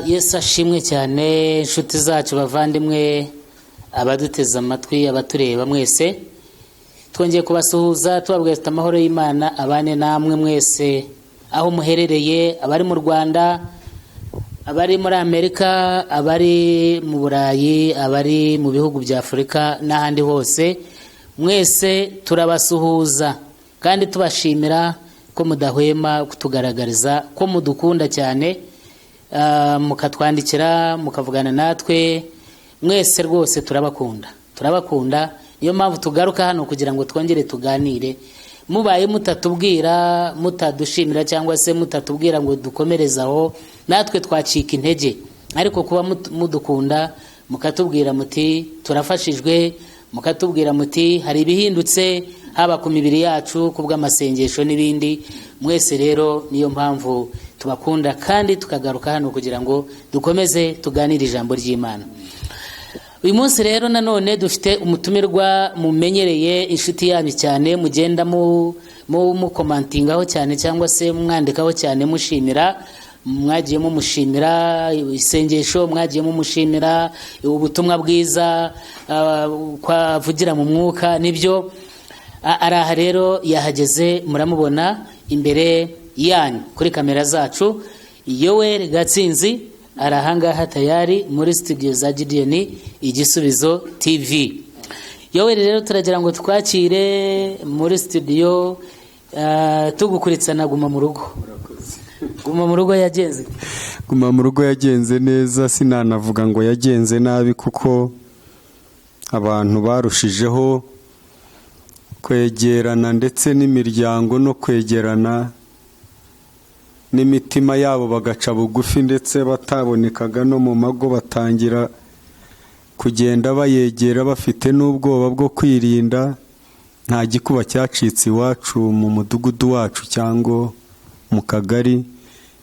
Yesu ashimwe cyane, inshuti zacu, bavandimwe, abaduteze amatwi, abatureba mwese, twongeye kubasuhuza tubabwira tuti amahoro y'Imana abane namwe mwese aho muherereye, abari mu Rwanda, abari muri Amerika, abari mu Burayi, abari mu bihugu bya Afurika n'ahandi hose, mwese turabasuhuza kandi tubashimira ko mudahwema kutugaragariza ko mudukunda cyane, mukatwandikira, mukavugana natwe. Mwese rwose turabakunda, turabakunda. Niyo mpamvu tugaruka hano kugira ngo twongere tuganire. Mubaye mutatubwira, mutadushimira cyangwa se mutatubwira ngo dukomereze aho, natwe twacika intege. Ariko kuba mudukunda, mukatubwira muti turafashijwe, mukatubwira muti hari ibihindutse haba ku mibiri yacu ku bw'amasengesho n'ibindi, mwese rero niyo mpamvu tubakunda kandi tukagaruka hano kugira ngo dukomeze tuganire ijambo ry'Imana. Uyu munsi rero nanone dufite umutumirwa mumenyereye, inshuti yanyu cyane, mugenda mukomantingaho cyane cyangwa se mwandikaho cyane mushimira. Mwagiye mumushimira isengesho, mwagiye mumushimira ubutumwa bwiza kwavugira mu mwuka. Nibyo, ari aha rero, yahageze, muramubona imbere yanyu kuri kamera zacu. Yoweri Gatsinzi ari ahangaha tayari muri studio za Gideon Igisubizo TV. Yoweri rero, turagira ngo twakire muri studio, tugukuritsana Guma mu Rugo. Guma mu Rugo yagenze? Guma mu Rugo yagenze neza, sinanavuga ngo yagenze nabi, kuko abantu barushijeho kwegerana ndetse n'imiryango no kwegerana n'imitima yabo, bagaca bugufi, ndetse batabonekaga no mu mago batangira kugenda bayegera bafite n'ubwoba bwo kwirinda. Nta gikuba cyacitse iwacu mu mudugudu wacu cyangwa mu kagari.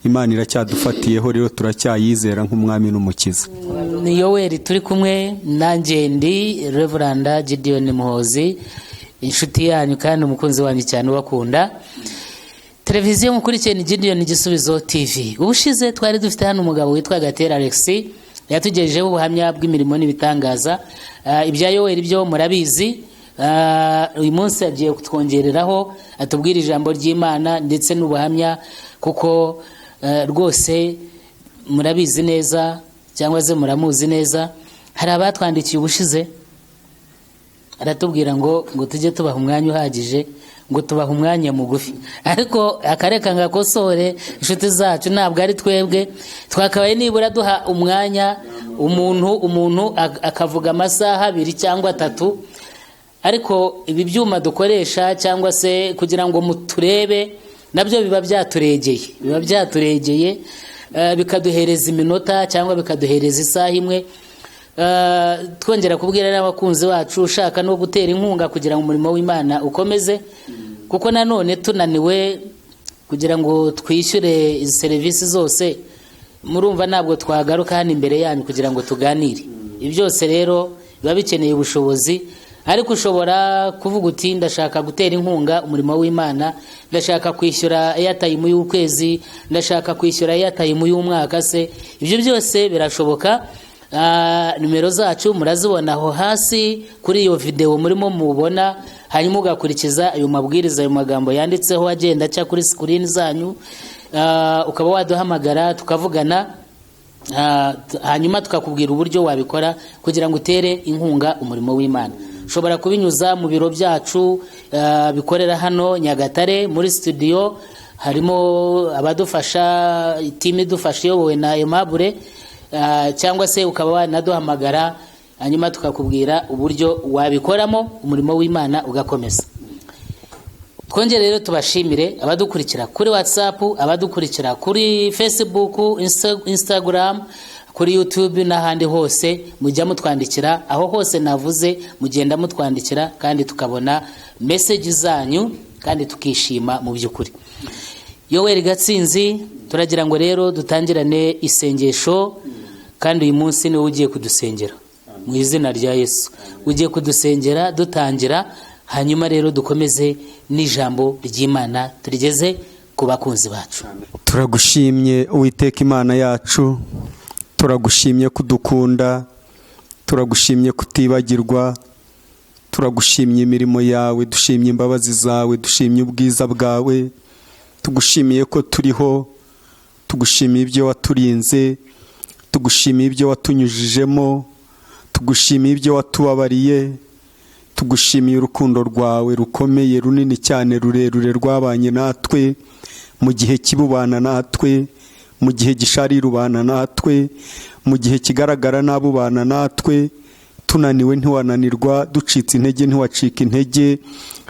Imana iracyadufatiyeho rero, turacyayizera nk'umwami n'umukiza. Ni Yoweri turi kumwe, nanjye ndi Reverend Gideon Muhozi, inshuti yanyu kandi umukunzi wanyu cyane ubakunda. Televiziyo mukurikiye ni Gideon Igisubizo TV. Ubushize twari dufite hano umugabo witwa Gatera Alex, yatugejejeho ubuhamya bw'imirimo n'ibitangaza. Ibya Yoweri byo murabizi. Uyu munsi agiye kutwongereraho, atubwira ijambo ry'Imana ndetse n'ubuhamya, kuko rwose murabizi neza cyangwa se muramuzi neza. Hari abatwandikiye ubushize, aratubwira ngo tujye tubaha umwanya uhagije, ngo tubaha umwanya mugufi. Ariko akareka ngakosore inshuti zacu, ntabwo ari twebwe. Twakabaye nibura duha umwanya umuntu akavuga amasaha 2 cyangwa 3. Ariko ibi byuma dukoresha cyangwa se kugira ngo muturebe nabyo biba byaturegeye, biba byaturegeye, bikaduhereza iminota cyangwa bikaduhereza isaha imwe. Twongera kubwira n'abakunzi bacu, ushaka no gutera inkunga kugira ngo umurimo w'Imana ukomeze, kuko nanone tunaniwe kugira ngo twishyure izi serivisi zose, murumva ntabwo twagaruka hano imbere yanyu kugira ngo tuganire. Ibi byose rero biba bikeneye ubushobozi. Ariko ushobora kuvuga uti ndashaka gutera inkunga umurimo w'Imana, ndashaka kwishyura airtime y'ukwezi, ndashaka kwishyura airtime y'umwaka se, ibyo byose birashoboka. Nimero zacu murazibona aho hasi kuri iyo videwo murimo mubona, hanyuma ugakurikiza ayo mabwiriza, ayo magambo yanditseho agenda aca kuri screen zanyu, ukaba waduhamagara tukavugana, hanyuma tukakubwira uburyo wabikora kugira ngo utere inkunga umurimo w'Imana. Ushobora kubinyuza mu biro byacu bikorera hano Nyagatare muri studio, harimo abadufasha, team idufasha iyobowe na Aimable, cyangwa se ukaba wanaduhamagara, hanyuma tukakubwira uburyo wabikoramo umurimo w'Imana ugakomeza. Twongere rero tubashimire abadukurikira kuri WhatsApp, abadukurikira kuri Facebook, Instagram, kuri YouTube n'ahandi hose mujya mutwandikira. Aho hose navuze mugenda mutwandikira kandi tukabona message zanyu kandi tukishima mu by'ukuri. Yoweri Gatsinzi, turagira ngo rero dutangirane isengesho, kandi uyu munsi niwe ugiye kudusengera mu izina rya Yesu. Ugiye kudusengera dutangira, hanyuma rero dukomeze n'ijambo ry'Imana turigeze ku ku bakunzi bacu. Turagushimye Uwiteka Imana yacu, turagushimye kudukunda, turagushimye kutibagirwa, turagushimye imirimo yawe, dushimye imbabazi zawe, dushimye ubwiza bwawe, tugushimiye ko turiho, tugushimiye ibyo waturinze, tugushimiye ibyo watunyujijemo, tugushimiye ibyo watubabariye, tugushimiye urukundo rwawe rukomeye, runini cyane, rurerure, rwabanye natwe mu gihe kibubana natwe, mu gihe gisharira ubana natwe, mu gihe kigaragara nabi ubana natwe, tunaniwe ntiwananirwa, ducitse intege ntiwacika intege,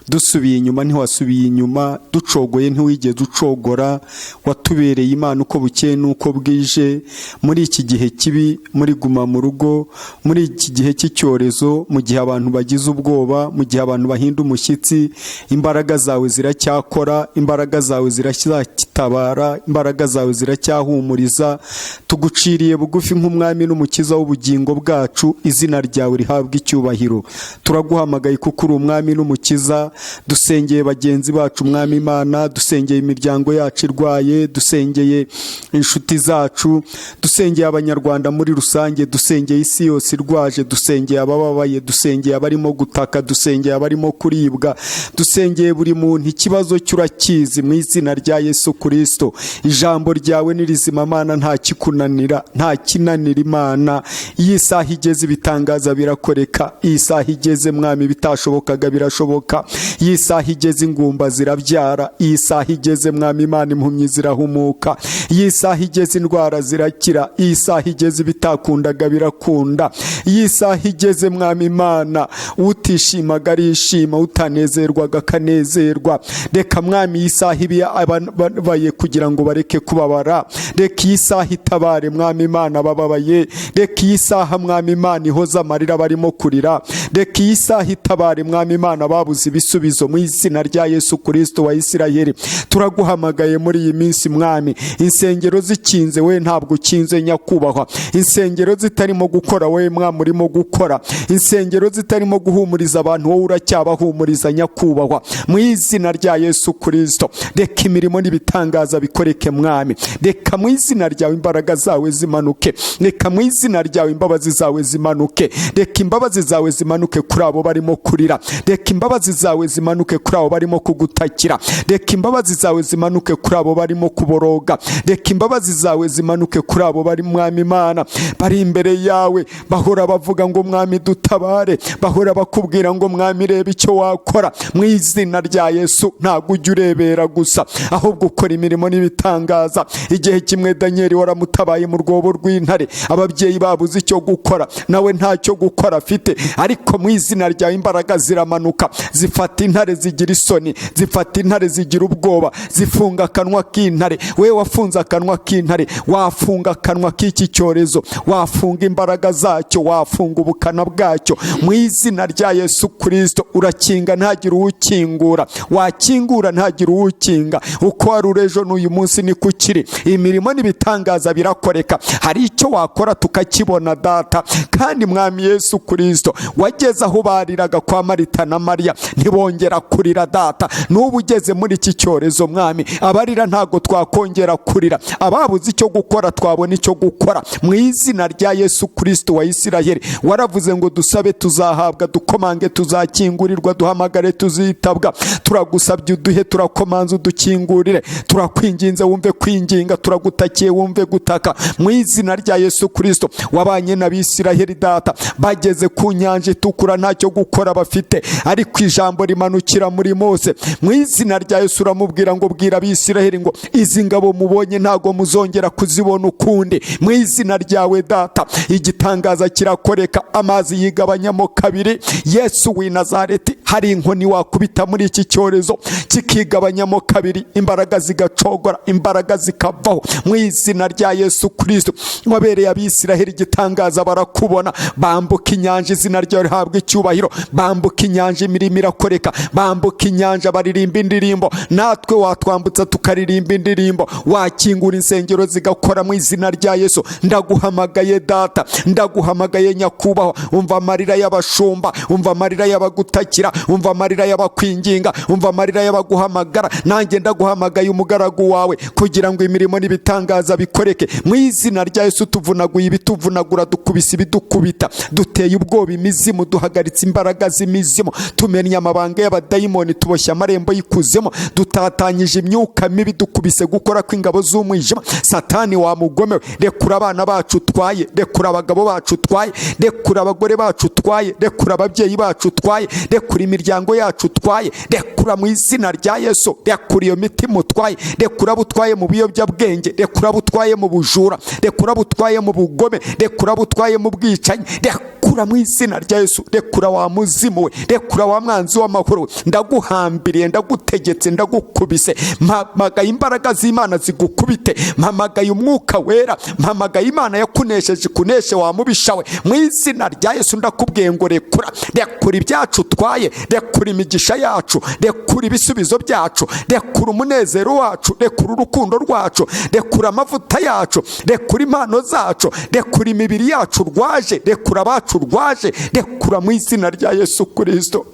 dusubiye inyuma ntiwasubiye inyuma, ducogoye ntiwigeze ucogora, watubereye Imana uko bukeye n'uko bwije. Muri iki gihe kibi, muri guma mu rugo, muri iki gihe cy'icyorezo, mu gihe abantu bagize ubwoba, mu gihe abantu bahinda umushyitsi, imbaraga zawe ziracyakora, imbaraga zawe ziracyatabara, imbaraga zawe ziracyahumuriza. Tuguciriye bugufi nk'umwami n'umukiza w'ubugingo bwacu, izina ryawe rihabwa icyubahiro. Turaguhamagaye kuko uri umwami n'umukiza. Dusengeye bagenzi bacu, Mwami Imana, dusengeye imiryango yacu irwaye, dusengeye inshuti zacu, dusengeye Abanyarwanda muri rusange, dusengeye isi yose irwaje, dusengeye abababaye, dusengeye abarimo gutaka, dusengeye abarimo kuribwa, dusengeye buri muntu. Ikibazo cy'urakizi mu izina rya Yesu Kristo. Ijambo ryawe ni rizima Mana, nta kikunanira, nta kinanira Imana. Iyi saha igeze ibitangaza birakoreka, iyi saha igeze Mwami bitashobokaga birashoboka, iyi saha igeze ingumba zirabyara, iyi saha igeze Mwami Imana impumyi zirahumuka, iyi saha igeze indwara zirakira, iyi saha igeze ibitakundaga birakunda, iyi saha igeze Mwami Imana utishimaga arishima, utanezerwaga akanezerwa. Reka Mwami iyi saha ibe ababaye kugira ngo bareke kubabara, reka iyi saha itabare Mwami Imana bababaye, reka iyi saha Mwami Imana ihoze amarira barimo kurira, reka iyi saha itabare Mwami Imana babuze ibisubizo mu izina rya Yesu Kristo wa Isirayeli. Turaguhamagaye muri iyi minsi Mwami, insengero zikinze we ntabwo ukinze nyakubahwa, insengero zitarimo gukora we Mwami urimo gukora, insengero zitarimo guhumuriza abantu wowe uracyabahumuriza nyakubahwa mu izina rya Yesu Kristo. Reka imirimo n'ibitangaza bikoreke Mwami, reka mu izina ryawe imbaraga zawe zimanuke, reka mu izina ryawe imbabazi zawe zimanuke, reka imbabazi zawe zimanuke kuri abo barimo kurira, reka imbabazi zawe zimanuke kuri abo barimo kugutakira, reka imbabazi zawe zimanuke kuri abo barimo kuboroga, reka imbabazi zawe zimanuke kuri abo bari Mwami Imana bari imbere yawe bahora bavuga ngo Mwami dutabare, bahora bakubwira ngo Mwami reba icyo wakora. Mu izina rya Yesu ntabwo ujya urebera gusa, ahubwo ukora imirimo n'ibitangaza. Igihe kimwe Daniel waramutabaye mu rwobo rw'intare, ababyeyi babuze icyo gukora, nawe ntacyo gukora afite, ariko mu izina ryawe imbaraga ziramanuka, zifata intare zigira isoni, zifata intare zigira ubwoba, zifunga akanwa k'intare. We wafunze akanwa k'intare, wafunga akanwa k'iki cyorezo, wafunga imbaraga zacyo, wafunga ubukana bwacyo. Mu izina rya Yesu Kristo urakinga ntagire uwukingura, wakingura ntagire uwukinga. Uko wari uri ejo n'uyu munsi niko ukiri. Imirimo n'ibitangaza birakoreka, hari icyo wakora tukakibona Data. Kandi Mwami Yesu Kristo wageze aho bariraga kwa Marita na Mariya ntibongera kurira Data. N'ubu ugeze muri iki cyorezo Mwami, abarira ntago twakongera kurira, ababuze icyo gukora twabona icyo gukora. Mu izina rya Yesu Kristo wa Isirayeli waravuze ngo dusabe tuzahabwa, dukomange tuzakingurirwa, duhamagare tuzitabwa. Turagusabye uduhe, turakomanze udukingurire, turakwinginze wumve kwinginga, turagutakiye wumve gutaka. Mu izina rya Yesu Kristo wabanye n'Abisirayeli Data, bageze ku nyanja itukura ntacyo gukora bafite, ariko ijambo rimanukira muri Mose. Mu izina rya Yesu uramubwira ngo bwira Abisirayeli ngo izi ngabo mubonye ntago muzongera kuzibona ukundi. Mu izina ryawe Data igitangaza kirakoreka, amazi yigabanyamo kabiri. Yesu w'i Nazareti, hari inkoni wakubita muri iki cyorezo kikigabanyamo kabiri, imbaraga zigacogora, imbaraga zikavaho. Mu izina rya Yesu Kristo wabereye Abisirayeli igitangaza, barakubona bambuka inyanja, izina ryawe rihabwa icyubahiro. Bambuka inyanja, imirimo irakoreka. ziraboneka, bambuka inyanja baririmba indirimbo, natwe watwambutsa tukaririmba indirimbo, wakingura insengero zigakora mu izina rya Yesu. Ndaguhamagaye Data, ndaguhamagaye Nyakubahwa, umva amarira y'abashumba, umva amarira y'abagutakira, umva amarira y'abakwinginga, umva amarira y'abaguhamagara. Nanjye ndaguhamagaye umugaragu wawe kugira ngo imirimo n'ibitangaza bikoreke mu izina rya Yesu. Tuvunaguye ibituvunagura, dukubise ibidukubita, duteye ubwoba imizimu, duhagaritse imbaraga z'imizimu, tumennye amabanga y'abadayimoni, tuboshye amarembo y'ikuzimu, dutatanyije imyuka mibi, dukubise gukora kw'ingabo z'umwijima. Satani wa mugome we, rekura abana bacu utwaye, rekura abagabo bacu utwaye, rekura abagore bacu utwaye, rekura ababyeyi bacu utwaye, rekura imiryango yacu utwaye, rekura mu izina rya Yesu, rekura iyo mitima utwaye, rekura abo utwaye mu biyobyabwenge, rekura abo utwaye mu bujura, rekura abo utwaye mu bugome, rekura abo utwaye mu bwicanyi, rekura mu izina rya Yesu, rekura wa muzimu we, rekura wa mwanzi w'amahoro we. Ndaguhambiriye, ndagutegetse, ndagukubise, mpamagaye imbaraga z'Imana zigukubite, mpamagaye umwuka wera, mpamagaye Imana yakunesheje ikuneshe wa mubisha we mu izina rya Yesu. Ndakubwiye ngo rekura, rekura ibyacu utwaye, rekura imigisha yacu, rekura ibisubizo byacu, rekura umunezero wacu, rekura urukundo rwacu, rekura amavuta yacu, rekura impano zacu, rekura imibiri yacu urwaje, rekura abacu urwaje, rekura mu izina rya Yesu Kristo.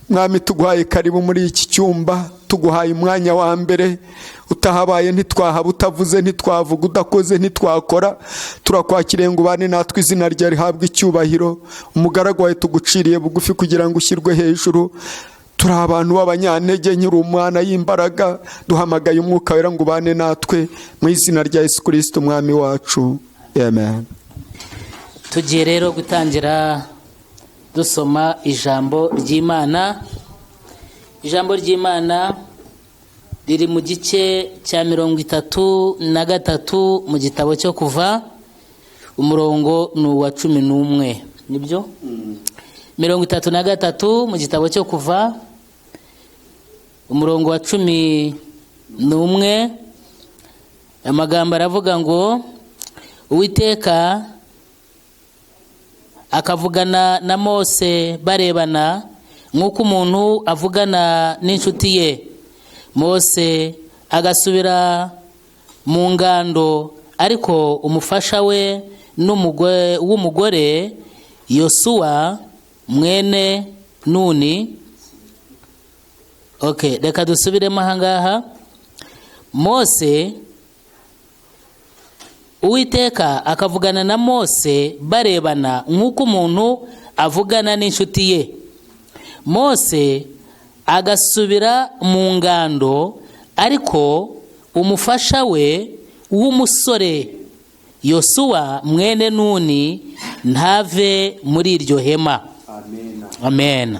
Mwami, tuguhaye karibu muri iki cyumba, tuguhaye umwanya wa mbere. Utahabaye ntitwahaba, utavuze ntitwavuga, udakoze ntitwakora. Turakwakiriye ngo ubane natwe, izina ryawe rihabwe icyubahiro. Umugaragu wawe tuguciriye bugufi kugira ngo ushyirwe hejuru. Turi abantu b'abanyantege, nkiri umwana y'imbaraga. Duhamagaye umwuka wera ngo ubane natwe mu izina rya Yesu Kristo umwami wacu, amen. Tugiye rero gutangira dusoma ijambo ry'Imana. Ijambo ry'Imana riri mu gice cya 33 mu gitabo cyo Kuva, umurongo ni uwa 11, nibyo? 33 mu gitabo cyo Kuva, umurongo wa 11. Amagambo aravuga ngo: Uwiteka akavugana na Mose barebana, nk'uko umuntu avugana n'inshuti ye. Mose agasubira mu ngando, ariko umufasha we w'umugore Yosuwa mwene Nuni. Okay, reka dusubiremo ahangaha. Mose, Uwiteka akavugana na Mose barebana, nk'uko umuntu avugana n'inshuti ye. Mose agasubira mu ngando, ariko umufasha we w'umusore Yosuwa mwene Nuni ntave muri iryo hema. Amen.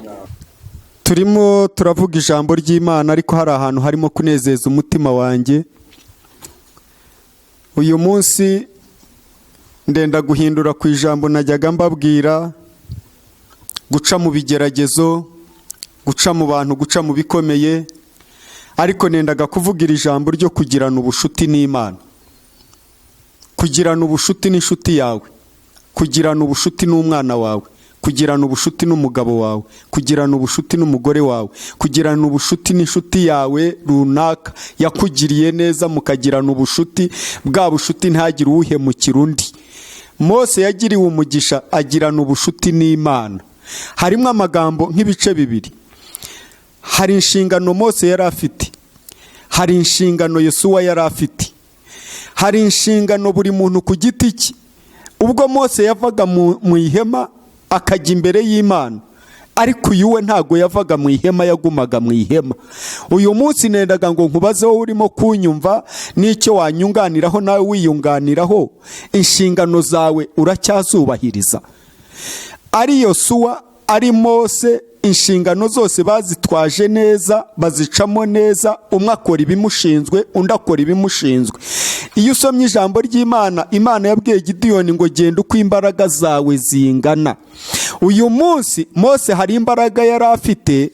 Turimo turavuga ijambo ry'Imana, ariko hari ahantu harimo kunezeza umutima wanjye. Uyu munsi ndenda guhindura ku ijambo najyaga mbabwira, guca mu bigeragezo, guca mu bantu, guca mu bikomeye, ariko nendaga kuvugira ijambo ryo kugirana ubushuti n'Imana, kugirana ubushuti n'inshuti yawe, kugirana ubushuti n'umwana wawe, kugirana ubushuti n'umugabo wawe, kugirana ubushuti n'umugore wawe, kugirana ubushuti n'inshuti yawe runaka yakugiriye neza, mukagirana ubushuti bwa bushuti ntagire uwuhemukira undi. Mose yagiriwe umugisha agirana ubushuti n'Imana. Harimo amagambo nk'ibice bibiri. Hari inshingano Mose yari afite, hari inshingano Yosuwa yari afite, hari inshingano buri muntu ku giti cye. Ubwo Mose yavaga mu ihema akajya imbere y'Imana, ariko uyu we ntago yavaga mu ihema, yagumaga mu ihema. Uyu munsi nendaga ngo nkubaze wowe urimo kunyumva n'icyo wanyunganiraho nawe wiyunganiraho, inshingano zawe uracyazubahiriza? Ari Yosuwa, ari Mose, inshingano zose bazitwaje neza, bazicamo neza, umwe akora ibimushinzwe, undi akora ibimushinzwe. Iyo usomye ijambo ry'Imana, Imana yabwiye Gidiyoni ngo genda uko imbaraga zawe zingana. Uyu munsi Mose hari imbaraga yari afite,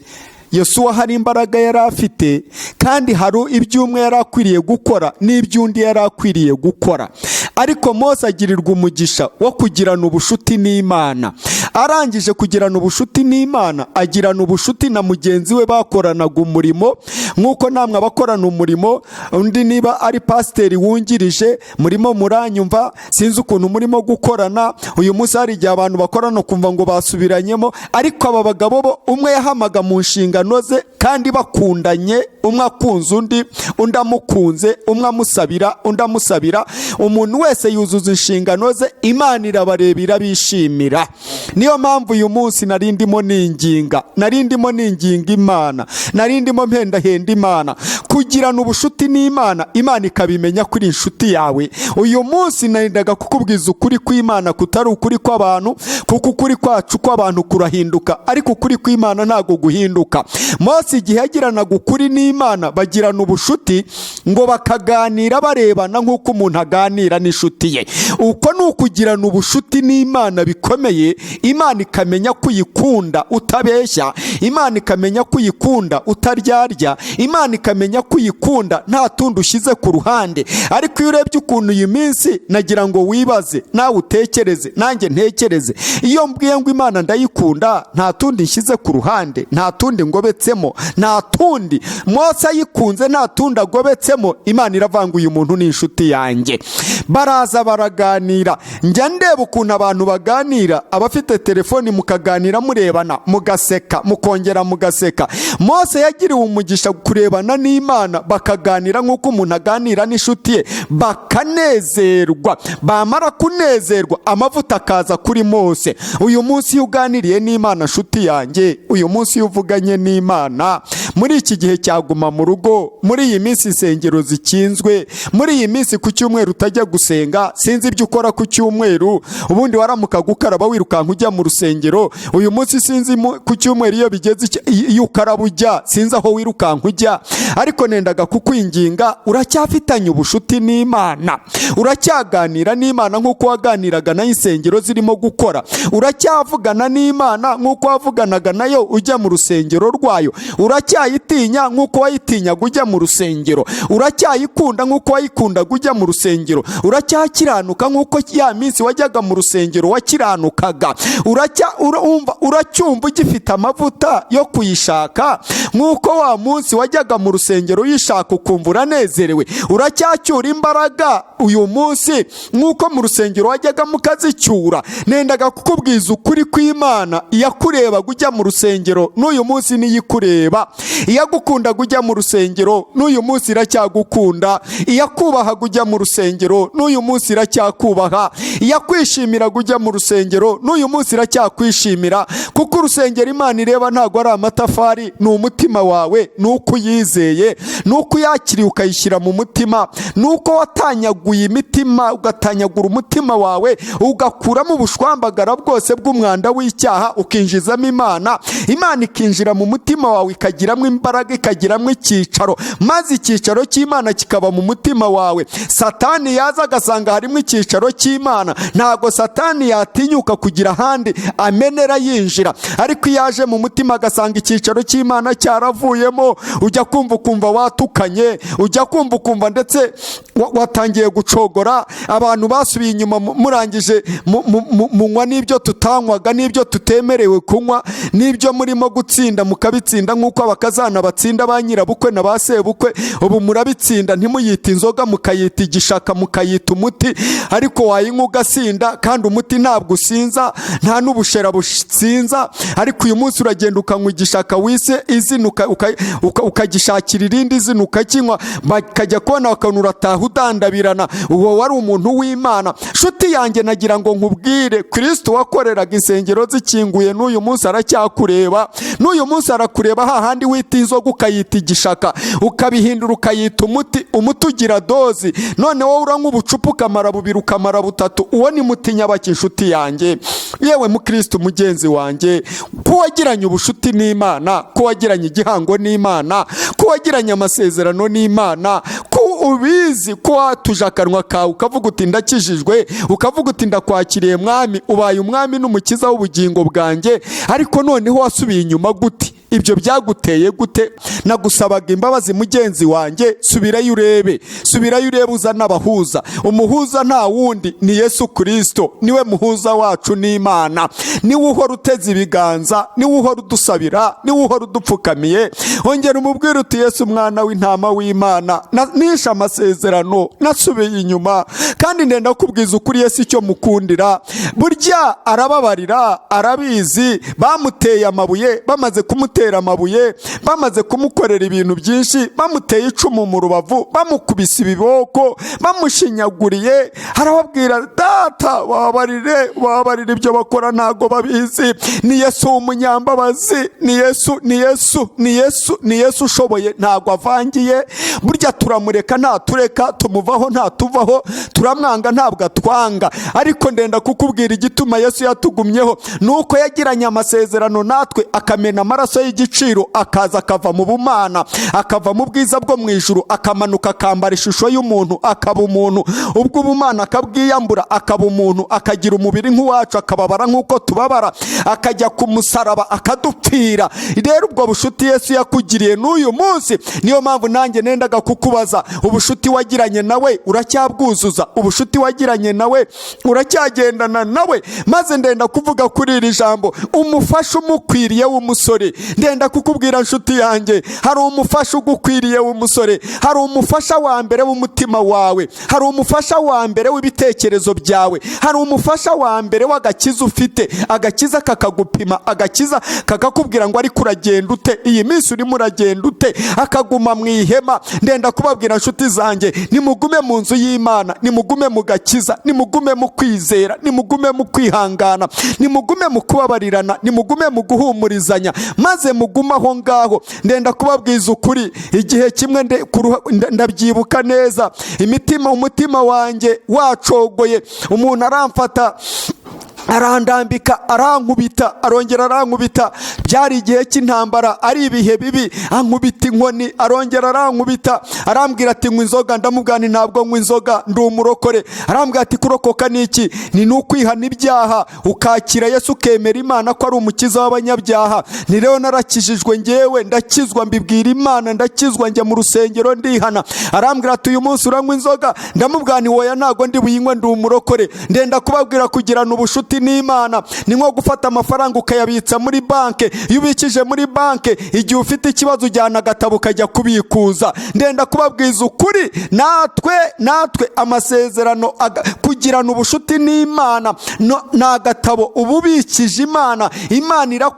Yosuwa hari imbaraga yari afite, kandi hari iby'umwe yari akwiriye gukora n'iby'undi yari akwiriye gukora. Ariko Mose agirirwa umugisha wo kugirana ubushuti n'Imana. Arangije kugirana ubushuti n'Imana, agirana ubushuti na mugenzi we bakoranaga umurimo, nk'uko namwe abakorana umurimo, undi niba ari pasiteri wungirije murimo muranyumva, sinzi ukuntu murimo gukorana uyu munsi. Hari igihe abantu bakorana ukumva ngo basubiranyemo, ariko aba bagabo bo umwe yahamaga mu nshingano ze kandi bakundanye, umwe akunze undi, undi amukunze, umwe amusabira, undi amusabira. Umuntu wese yuzuza inshingano ze, Imana irabareba irabishimira. Niyo mpamvu uyu munsi nari ndimo ninginga, nari ndimo ninginga Imana, nari ndimo mpendahenda Imana kugirana ubushuti n'Imana, Imana ikabimenya kuri inshuti yawe. Uyu munsi narindaga kukubwiza ukuri kw'Imana kutari ukuri kw'abantu, kuko ukuri kwacu kw'abantu kurahinduka, ariko ukuri kw'Imana ntabwo guhinduka. Mose igihe yagiranaga ukuri n'Imana, bagirana ubushuti, ngo bakaganira barebana nk'uko umuntu aganira n'inshuti ye. Uko ni ukugirana ubushuti n'Imana bikomeye. Imana ikamenya ko uyikunda utabeshya, Imana ikamenya ko uyikunda utaryarya, Imana ikamenya ko uyikunda nta tundi ushyize ku ruhande. Ariko iyo urebye ukuntu iyi minsi, nagira ngo wibaze nawe, utekereze nanjye ntekereze, iyo mbwiye ngo Imana ndayikunda nta tundi nshyize ku ruhande, nta tundi ngobetsemo, nta tundi. Mose ayikunze nta tundi agobetsemo, Imana iravanga, uyu muntu ni inshuti yanjye. Baraza baraganira. Njya ndeba ukuntu abantu baganira, abafite telefoni mukaganira murebana, mugaseka, mukongera mugaseka. Mose yagiriwe umugisha kurebana n'Imana, bakaganira nk'uko umuntu aganira n'inshuti ye, bakanezerwa. Bamara kunezerwa, amavuta akaza kuri Mose. Uyu munsi iyo uganiriye n'Imana, nshuti yanjye, uyu munsi iyo uvuganye n'Imana muri iki gihe cyaguma mu rugo, muri iyi minsi insengero zikinzwe, muri iyi minsi ku cyumweru utajya gusenga, sinzi ibyo ukora ku cyumweru. Ubundi waramuka gukaraba wirukanka ujya mu rusengero. Uyu munsi sinzi ku cyumweru iyo bigeze iyo ukaraba ujya, sinzi aho wirukanka ujya. Ariko nendaga kukwinginga, uracyafitanye ubushuti n'Imana? Uracyaganira n'Imana nk'uko waganiraga nayo insengero zirimo gukora? Uracyavugana n'Imana nk'uko wavuganaga nayo ujya mu rusengero rwayo? Uracyayitinya nk'uko wayitinyaga ujya mu rusengero? Uracyayikunda nk'uko wayikundaga ujya mu rusengero? Uracyakiranuka nk'uko ya minsi wajyaga mu rusengero wakiranukaga? Uracyumva ugifite amavuta yo kuyishaka nk'uko wa munsi wajyaga mu rusengero uyishaka ukumva uranezerewe? Uracyacyura imbaraga uyu munsi nk'uko mu rusengero wajyagamo ukazicyura? Nendaga kukubwiza ukuri kw'Imana. Iyakurebaga ujya mu rusengero, n'uyu munsi niyo ikureba. Iyagukundaga ujya mu rusengero, n'uyu munsi iracyagukunda. Iyakubahaga ujya mu rusengero, n'uyu munsi iracyakubaha. Iyakwishimiraga ujya mu rusengero, n'uyu munsi iracyakwishimira. Kuko urusengero Imana ireba ntabwo ari amatafari, ni umutima wawe, ni uko uyizeye, ni uko uyakiriye ukayishyira mu mutima, ni uko watanyaguye imitima, ugatanyagura umutima wawe, ugakuramo ubushwambagara bwose bw'umwanda w'icyaha, ukinjizamo Imana. Imana ikinjira mu mutima wawe, ikagiramo imbaraga, ikagiramo icyicaro, maze icyicaro cy'Imana kikaba mu mutima wawe. Satani yaza agasanga harimo icyicaro cy'Imana, ntabwo Satani yatinyuka kugira ahandi amenera yinjira. Ariko iyo aje mu mutima agasanga icyicaro cy'Imana cyaravuyemo, ujya kumva ukumva watukanye, ujya kumva ukumva ndetse watangiye gucogora. Abantu basubiye inyuma, murangije munywa n'ibyo tutanywaga, n'ibyo tutemerewe kunywa, n'ibyo murimo gutsinda mukabitsinda nk'uko abakazana batsinda ba nyirabukwe na ba sebukwe. Ubu murabitsinda, ntimuyite inzoga, mukayita igishaka, mukayita umuti, ariko wayinywa ugasinda, kandi umuti ntabwo usinza, nta n'ubushera businza. Ariko uyu munsi uragenda ukanywa igishaka wise izina, ukagishakira irindi zina, ukakinywa, bakajya kubona bakabona urataha udandabirana. Uwo wari umuntu w'Imana? Nshuti yanjye, nagira ngo nkubwire, Kristo wakoreraga insengero zikinguye, n'uyu munsi aracyakureba. N'uyu munsi arakureba hahandi wita inzoga ukayita igishaka, ukabihindura ukayita umuti. Umuti ugira dozi, none wowe uranywa ubucupa ukamara bubiri, ukamara butatu. Uwo ni muti nyabaki? Inshuti yanjye, yewe mukristo mugenzi wanjye, ko wagiranye ubushuti n'Imana, ko wagiranye igihango n'Imana, ko wagiranye amasezerano n'Imana, ko ubizi, ko watuje akanwa kawe ukavuga uti ndakijijwe, ukavuga uti ndakwakiriye Mwami, ubaye umwami n'umukiza w'ubugingo bwanjye, ariko noneho wasubiye inyuma gute? Ibyo byaguteye gute? Nagusabaga imbabazi, mugenzi wanjye. Subirayo urebe, subirayo urebe, uzana abahuza. Umuhuza nta wundi, ni Yesu Kirisito, niwe muhuza wacu n'Imana, niwe uhora uteze ibiganza, niwe uhora udusabira, niwe uhora udupfukamiye. Ongera umubwire uti: "Yesu umwana w'intama w'Imana, nishe amasezerano, nasubiye inyuma." Kandi ndenda kubwiza ukuri, Yesu icyo mukundira, burya arababarira, arabizi. Bamuteye amabuye, bamaze kumutera amabuye, bamaze kumukorera ibintu byinshi, bamuteye icumu mu rubavu, bamukubise ibiboko, bamushinyaguriye, arababwira: "Data, babarire, babarire, ibyo bakora ntago babizi." Ni Yesu w'umunyambabazi, ni Yesu, ni Yesu, ni Yesu, ni Yesu ushoboye, ntago avangiye. Burya turamureka ntatureka, tumuvaho ntatuvaho, turamwanga ntabwo atwanga. Ariko ndenda kukubwira igituma Yesu yatugumyeho, ni uko yagiranye amasezerano natwe, akamena amaraso y'igiciro, akaza akava mu bumana, akava mu bwiza bwo mu ijuru, akamanuka akambara ishusho y'umuntu, akaba umuntu. Ubwo ubumana akabwiyambura, akaba umuntu, akagira umubiri nk'uwacu, akababara nk'uko tubabara, akajya ku musaraba akadupfira. Rero ubwo bushuti Yesu yakugiriye n'uyu munsi, niyo mpamvu nanjye nendaga kukubaza: ubushuti wagiranye nawe uracyabwuzuza? Ubushuti wagiranye nawe uracyagendana nawe? Maze ndenda kuvuga kuri iri jambo: umufasha umukwiriye w'umusore. Ndenda kukubwira, nshuti yanjye, hari umufasha ugukwiriye w'umusore. Hari umufasha wa mbere w'umutima wawe, hari umufasha wa mbere w'ibitekerezo byawe, hari umufasha wa mbere w'agakiza ufite. Agakiza kakagupima, agakiza kakakubwira ngo: "Ariko uragenda ute iyi minsi? Urimo uragenda ute?" Akaguma mu ihema. Ndenda kubabwira, nshuti zanjye, nimugume mu nzu y'Imana, nimugume mu gakiza, nimugume mu kwizera, nimugume mu kwihangana, nimugume mu kubabarirana, nimugume mu guhumurizanya, maze mugume aho ngaho. Ndenda kubabwiza ukuri, igihe kimwe ndabyibuka neza, umutima wanjye wacogoye, umuntu aramfata, arandambika, arankubita, arongera arankubita. Byari igihe cy'intambara, ari ibihe bibi. Ankubita inkoni, arongera arankubita, arambwira ati: "Nywa inzoga." Ndamubwira nti: "Ntabwo nywa inzoga, ndi umurokore." Arambwira ati: "Kurokoka ni iki?" Ni ukwihana ibyaha, ukakira Yesu, ukemera Imana ko ari umukiza w'abanyabyaha. Ni rero narakijijwe ngewe, ndakizwa, mbibwira Imana, ndakizwa, njya mu rusengero, ndihana. Arambwira ati: "Uyu munsi uranywa inzoga." Ndamubwira nti: "Woya, ntabwo ndi buyinywe, ndi umurokore." Ndenda kubabwira, kugirana ubushuti n'Imana ni nko gufata amafaranga ukayabitsa muri banke. Iyo ubikije muri banke, igihe ufite ikibazo ujyana agatabo ukajya kubikuza. Ndenda kubabwiza ukuri, natwe amasezerano, kugirana ubushuti n'Imana ni agatabo uba ubikije Imana. Imana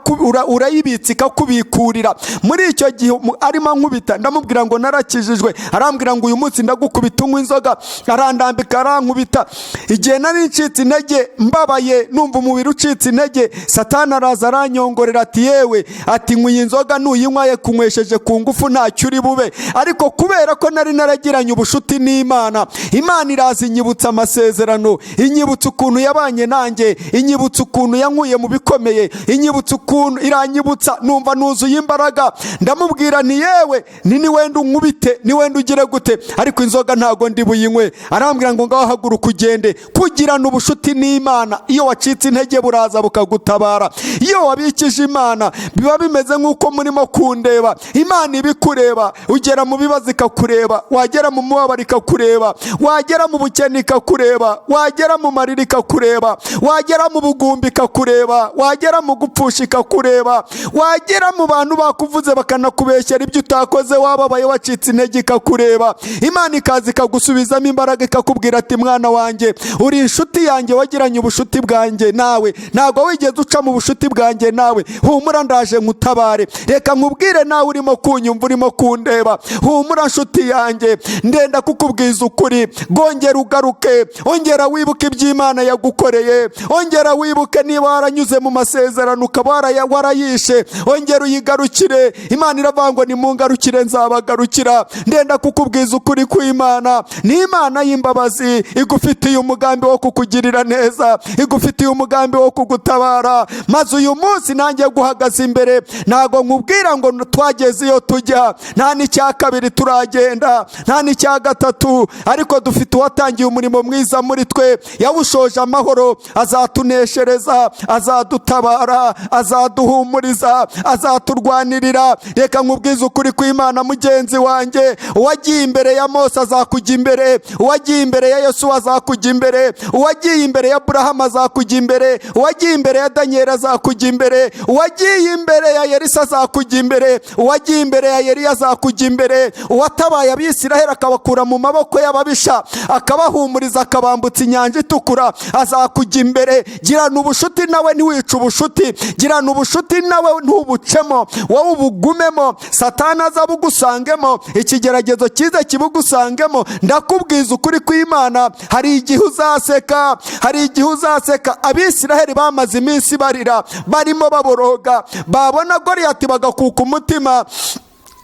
urayibitsa ikakubikurira. Muri icyo gihe arimo ankubita, ndamubwira ngo: "Narakijijwe." Arambwira ngo: "Uyu munsi ndagukubita unywa inzoga." Arandambika, arankubita. Igihe nari ncitse intege, mbabaye, numva umubiri ucitse intege, Satani araza aranyongorera ati: "Yewe," ati, "nywa iyi nzoga, nuyinywa yakunywesheje ku ngufu, ntacyo uri bube." Ariko kubera ko nari naragiranye ubushuti n'Imana, Imana iraza inyibutsa amasezerano, inyibutsa ukuntu yabanye nanjye, inyibutsa ukuntu yankuye mu bikomeye, inyibutsa ukuntu, iranyibutsa, numva nuzuye imbaraga. Ndamubwira nti: "Yewe, ni wenda unkubite, ni wenda ugire gute, ariko inzoga ntago ndi buyinywe." Arambwira ngo: "Ngaho haguruka ugende." Kugirana ubushuti n'Imana, iyo wacitse intege buraza bukagutabara. Iyo wabikije Imana, biba bimeze nk'uko murimo kundeba. Imana ibikureba. Ugera mu bibazo ikakureba, wagera mu mubabaro ikakureba, wagera mu bukene ikakureba, wagera mu marira ikakureba, wagera mu bugumba ikakureba, wagera mu gupfusha ikakureba, wagera mu bantu bakuvuze bakanakubeshyera ibyo utakoze, wababaye, wacitse intege, ikakureba. Imana ikaza ikagusubizamo imbaraga, ikakubwira ati: "Mwana wanjye, uri inshuti yanjye, wagiranye ubushuti bwanjye nawe, ntabwo wigeze uca mu bushuti bwanjye nawe. Humura, ndaje nkutabare." Reka nkubwire nawe urimo kunyumva, urimo kundeba, humura nshuti yanjye. Ndenda kukubwiza ukuri, gongera ugaruke, ongera wibuke iby'Imana yagukoreye, ongera wibuke niba waranyuze mu masezerano ukaba warayishe, ongera uyigarukire. Imana iravuga ngo: "Nimungarukire nzabagarukira." Ndenda kukubwiza ukuri kw'Imana, ni Imana y'imbabazi, igufitiye umugambi wo kukugirira neza, igufitiye umugambi wo kugutabara. Maze uyu munsi nanjye guhagarara. iguhagaze imbere. Ntago nkubwira ngo twageze iyo tujya, nta n'icya kabiri turagenda, nta n'icya gatatu, ariko dufite uwatangiye umurimo mwiza muri twe, yawushoje amahoro, azatuneshereza, azadutabara, azaduhumuriza, azaturwanirira. Reka nkubwize ukuri kw'Imana mugenzi wanjye, uwagiye imbere ya Mose azakujya imbere, uwagiye imbere ya Yosuwa azakujya imbere, uwagiye imbere ya Aburahamu azakujya imbere, uwagiye imbere ya Daniyeli azakujya imbere, uwagiye imbere ya Elisa azakujya imbere, uwagiye imbere ya Eliya azakujya imbere, uwatabaye Abisiraheli akabakura mu maboko y'ababisha, akabahumuriza, akabambutsa inyanja itukura, azakujya imbere. Girana ubushuti nawe, ntiwice ubushuti, girana ubushuti nawe ntubucemo, wowe ubugumemo, Satani aza abugusangemo, ikigeragezo cyiza kibugusangemo. Ndakubwiza ukuri kw'Imana, hari igihe uzaseka, hari igihe uzaseka. Abisiraheli bamaze iminsi barira, barimo baboroga, babona Goliyati bagakuka umutima,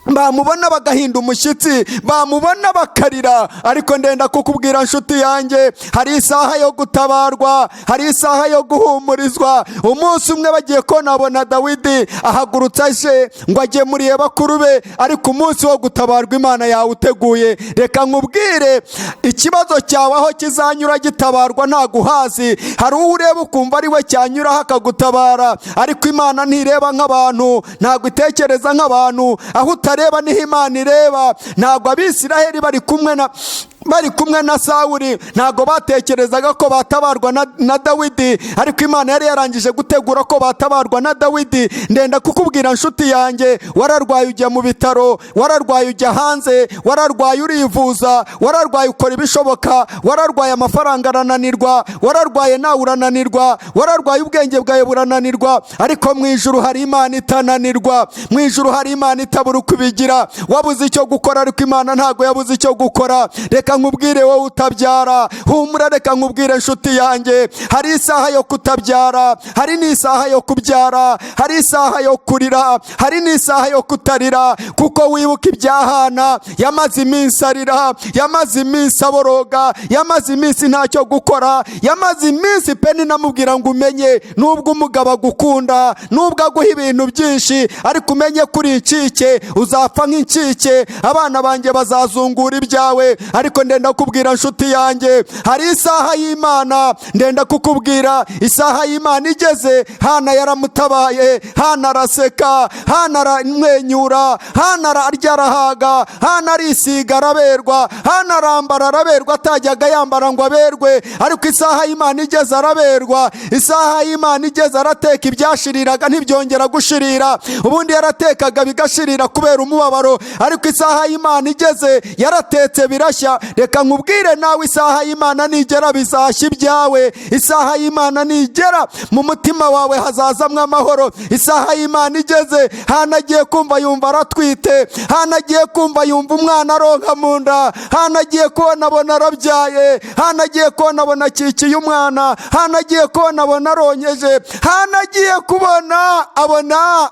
bamubona bagahinda umushyitsi, bamubona bakarira. Ariko ndenda kukubwira nshuti yanjye, hari isaha yo gutabarwa, hari isaha yo guhumurizwa. Umunsi umwe bagiye konabona Dawidi ahagurutse aje ngo agemuriye bakuru be, ariko umunsi wo gutabarwa Imana yawuteguye. Reka nkubwire, ikibazo cyawe aho kizanyura gitabarwa ntago uhazi. Hari uwo ureba ukumva ari we cyanyuraho akagutabara, ariko Imana ntireba nk'abantu, ntabwo itekereza nk'abantu. Aho utareba niho Imana ireba. Ntabwo Abisiraheli bari kumwe na Sawuli, ntabwo batekerezaga ko batabarwa na Dawidi, ariko Imana yari yarangije gutegura ko batabarwa na Dawidi. Ndenda kukubwira nshuti yanjye, wararwaye ujya mu bitaro, wararwaye ujya hanze, wararwaye urivuza, wararwaye ukora ibishoboka, wararwaye amafaranga arananirwa, wararwaye nawe urananirwa, wararwaye ubwenge bwawe burananirwa, ariko mu ijuru hari Imana itananirwa, mu ijuru hari Imana itabura uko ibigira. Wabuze icyo gukora, ariko Imana ntabwo yabuze icyo gukora. Reka nkubwire wowe utabyara, humura. Reka nkubwire nshuti yanjye, hari isaha yo kutabyara, hari n'isaha yo kubyara, hari isaha yo kurira, hari n'isaha yo kutarira. Kuko wibuka ibya Hana, yamaze iminsi arira, yamaze iminsi aboroga, yamaze iminsi ntacyo gukora, yamaze iminsi pe. Namubwira ngo umenye, nubwo umugabo agukunda, nubwo aguha ibintu byinshi, ariko umenye ko uri incike, uzapfa nk'incike, abana banjye bazazungura ibyawe. Ariko ndenda kubwira nshuti yanjye, hari isaha y'Imana. Ndenda kukubwira, isaha y'Imana igeze, Hana yaramutabaye. Hana araseka, Hana aramwenyura, Hana ararya arahaga, Hana arisiga araberwa, Hana arambara araberwa, atajyaga yambara ngo aberwe, ariko isaha y'Imana igeze araberwa. Isaha y'Imana igeze arateka, ibyashiriraga ntibyongera gushirira. Ubundi yaratekaga bigashirira kubera umubabaro, ariko isaha y'Imana igeze yaratetse birashya. Reka nkubwire nawe, isaha y'Imana nigera bizashya ibyawe. Isaha y'Imana nigera mu mutima wawe hazazamwo amahoro. Isaha y'Imana igeze, Hana agiye kumva yumva aratwite, Hana agiye kumva yumva umwana aronka mu nda, Hana agiye kubona abona arabyaye, Hana agiye kubona abona akikiye umwana, Hana agiye kubona abona aronkeje, Hana agiye kubona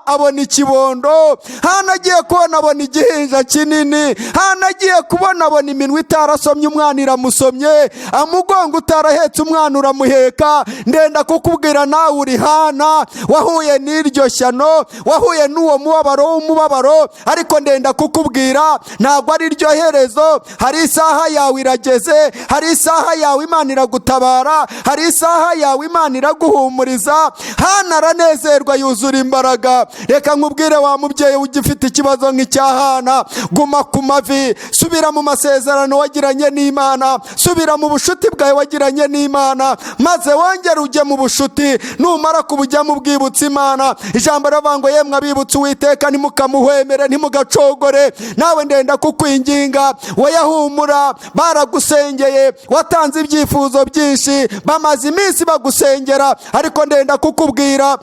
abona ikibondo, Hana agiye kubona abona igihinja kinini, Hana agiye kubona abona iminwa itarasomye umwana iramusomye, amugongo utarahetse umwana uramuheka. Ndenda kukubwira nawe uri Hana wahuye n'iryo shyano, wahuye n'uwo mubabaro w'umubabaro, ariko ndenda kukubwira ntabwo ari ryo herezo. Hari isaha yawe irageze, hari isaha yawe Imana iragutabara, hari isaha yawe Imana iraguhumuriza. Hana aranezerwa yuzura imbaraga. Reka nkubwire wa mubyeyi ugifite ikibazo nk'icya Hana, guma ku mavi, subira mu masezerano wagiranye n'Imana, subira mu bushuti bwawe wagiranye n'Imana, maze wongere ujye mu bushuti. Numara kubujyamo ubwibutsa Imana. Ijambo riravuga ngo yemwe abibutse Uwiteka, ntimukamuhwemere, ntimugacogore. Nawe ndenda kukwinginga, wayahumura, baragusengeye, watanze ibyifuzo byinshi, bamaze iminsi bagusengera, ariko ndenda kukubwira,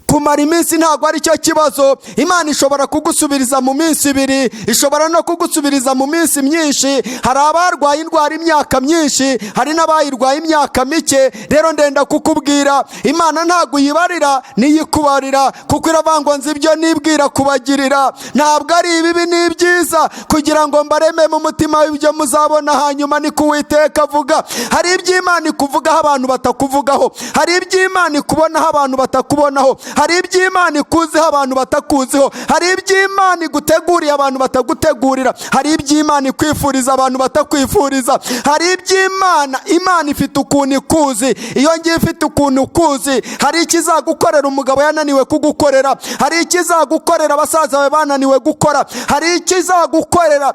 kumara iminsi ntabwo ari cyo kibazo. Imana ishobora kugusubiriza mu minsi 2, ishobora no kugusubiriza mu minsi myinshi. Hari abarwaye indwara imyaka myinshi, hari n'abayirwaye imyaka mike. Rero ndenda kukubwira, Imana ntabwo uyibarira, niyikubarira, kuko iravuga ngo nzi ibyo nibwira kubagirira, ntabwo ari ibibi, ni ibyiza, kugira ngo mbareme mu mutima w'ibyo muzabona hanyuma, niko Uwiteka avuga. Hari ibyo Imana ikuvugaho abantu batakuvugaho, hari ibyo Imana ikubonaho abantu batakubonaho, Hari iby'Imana ikuziho abantu batakuziho, hari iby'Imana iguteguriye abantu batagutegurira, hari iby'Imana ikwifuriza abantu batakwifuriza, hari iby'Imana. Imana ifite ukuntu ikuzi, iyo ngiyo ifite ukuntu ukuzi. Hari ikizagukorera umugabo yananiwe kugukorera, hari ikizagukorera abasaza bawe bananiwe gukora, hari ikizagukorera.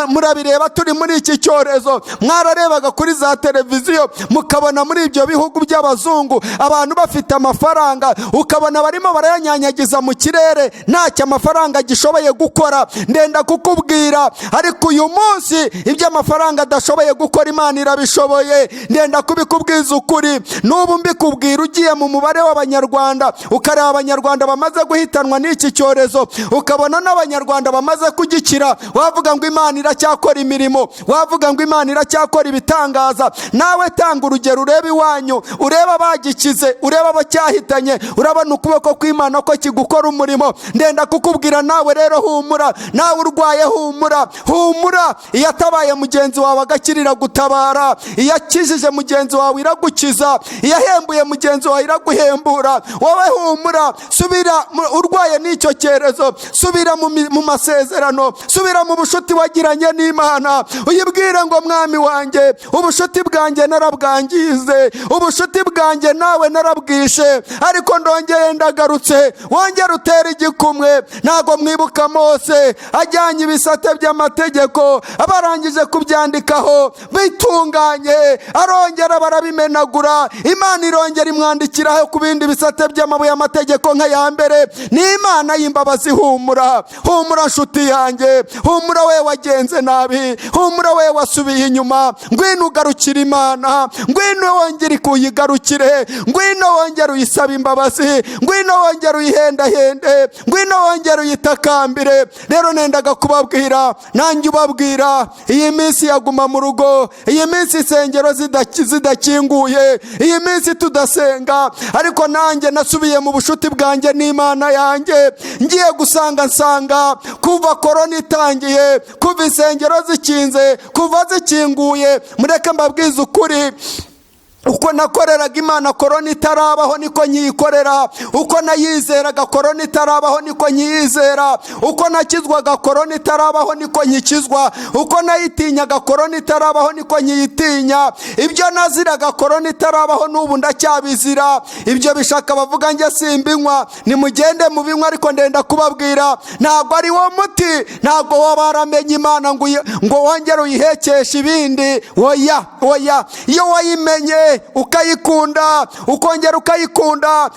Murabireba turi muri iki cyorezo, mwararebaga kuri za televiziyo mukabona muri ibyo bihugu by'abazungu abantu bafite amafaranga, ukabona barimo barayanyanyagiza mu kirere, ntacyo amafaranga agishoboye gukora. Ndenda kukubwira, ariko uyu munsi ibyo amafaranga adashoboye gukora, Imana irabishoboye. Ndenda kubikubwiza ukuri, n'ubu mbikubwira, ugiye mu mubare w'Abanyarwanda, ukareba Abanyarwanda bamaze guhitanwa n'iki cyorezo, ukabona n'Abanyarwanda bamaze kugikira, wavuga ngo Imana iracyakora imirimo, wavuga ngo Imana iracyakora ibitangaza. Nawe tanga urugero, urebe iwanyu, urebe abagikize, urebe abacyahitanye, urabona ukuboko kw'Imana ko kigukora umurimo. Ndenda kukubwira nawe rero, humura. Nawe urwaye, humura, humura. Iyo atabaye mugenzi wawe agakirira gutabara, iyo akijije mugenzi wawe iragukiza, iyo ahembuye mugenzi wawe iraguhembura. Wowe humura, subira urwaye n'icyo cyorezo, subira mu masezerano, subira mu bushuti wagiranye n'Imana, uyibwire ngo: "Mwami wanjye, ubushuti bwanjye narabwangize, ubushuti bwanjye nawe narabwishe, ariko ndongeye ndagarutse." Wongere utere igikumwe. Ntabwo mwibuka Mose ajyanye ibisate by'amategeko, abarangije kubyandikaho bitunganye, arongera barabimenagura, Imana irongera imwandikiraho ku bindi bisate by'amabuye amategeko nk'aya mbere. Ni Imana y'imbabazi. Humura, humura nshuti yanjye, humura we wagenze nabi, humura we wasubiye inyuma. Ngwino ugarukire Imana, ngwino wongere kuyigarukire, ngwino wongere uyisabe imbabazi, ngwino wongere uyihendahende, ngwino wongere uyitakambire. Rero nendaga kubabwira, nanjye ubabwira, iyi minsi yaguma mu rugo, iyi minsi insengero zidakinguye, iyi minsi tudasenga, ariko nanjye nasubiye mu bushuti bwanjye n'Imana yanjye. Ngiye gusanga nsanga kuva korona itangiye, kuva insengero zikinze, kuva zikinguye, mureke mbabwize ukuri, uko nakoreraga Imana korona itarabaho niko nyiyikorera, uko nayizeraga korona itarabaho niko nyiyizera, uko nakizwaga korona itarabaho niko nyikizwa, uko nayitinyaga korona itarabaho niko nyiyitinya. Ibyo naziraga korona itarabaho n'ubu ndacyabizira. Ibyo bishaka bavuga njye simbinywa, nimugende mubinywa, ariko ndenda kubabwira, ntabwo ari wo muti. Ntabwo waba waramenye Imana ngo wongere uyihekeshe ibindi. Oya, oya. Iyo wayimenye ukayikunda, ukongera ukayikunda,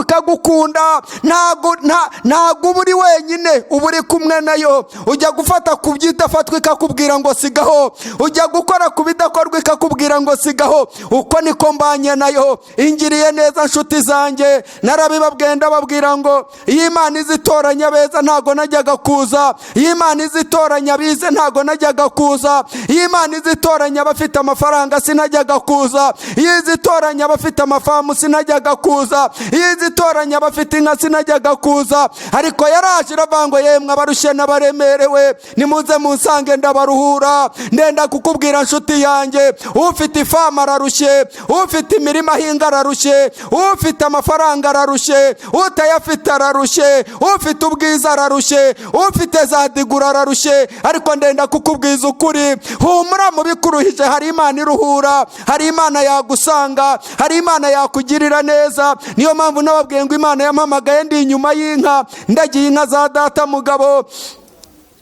ikagukunda, ntabwo uba uri wenyine, uba uri kumwe nayo. Ujya gufata ku byidafatwa ikakubwira ngo sigaho, ujya gukora ku bidakorwa ikakubwira ngo sigaho. Uko niko mbanye nayo, ingiriye neza. Nshuti zanjye, narabibabwiye, ndababwira ngo iyo Imana izitoranya beza ntabwo najyaga kuza, iyo Imana izitoranya bize ntabwo najyaga kuza, iyo Imana izitoranya abafite amafaranga sinajyaga kuza, iyo izitoranya abafite amafamu sinajyaga kuza, iyo izitoranya abafite inka sinajyaga kuza. Ariko yaraje iravuga ngo: "Yemwe abarushye n'abaremerewe, nimuze munsange ndabaruhura." Ndenda kukubwira nshuti yanjye, ufite ifamu ararushye, ufite imirima ahinga ararushye, ufite amafaranga ararushye, utayafite ararushye, ufite ubwiza ararushye, ufite za digura ararushye. Ariko ndenda kukubwiza ukuri, humura mu bikuruhije, hari Imana iruhura, hari Imana yagusanga, hari Imana yakugirira neza. Niyo mpamvu nababwiye ngo Imana yampamagaye ndi inyuma y'inka, ndagiye inka za data mugabo,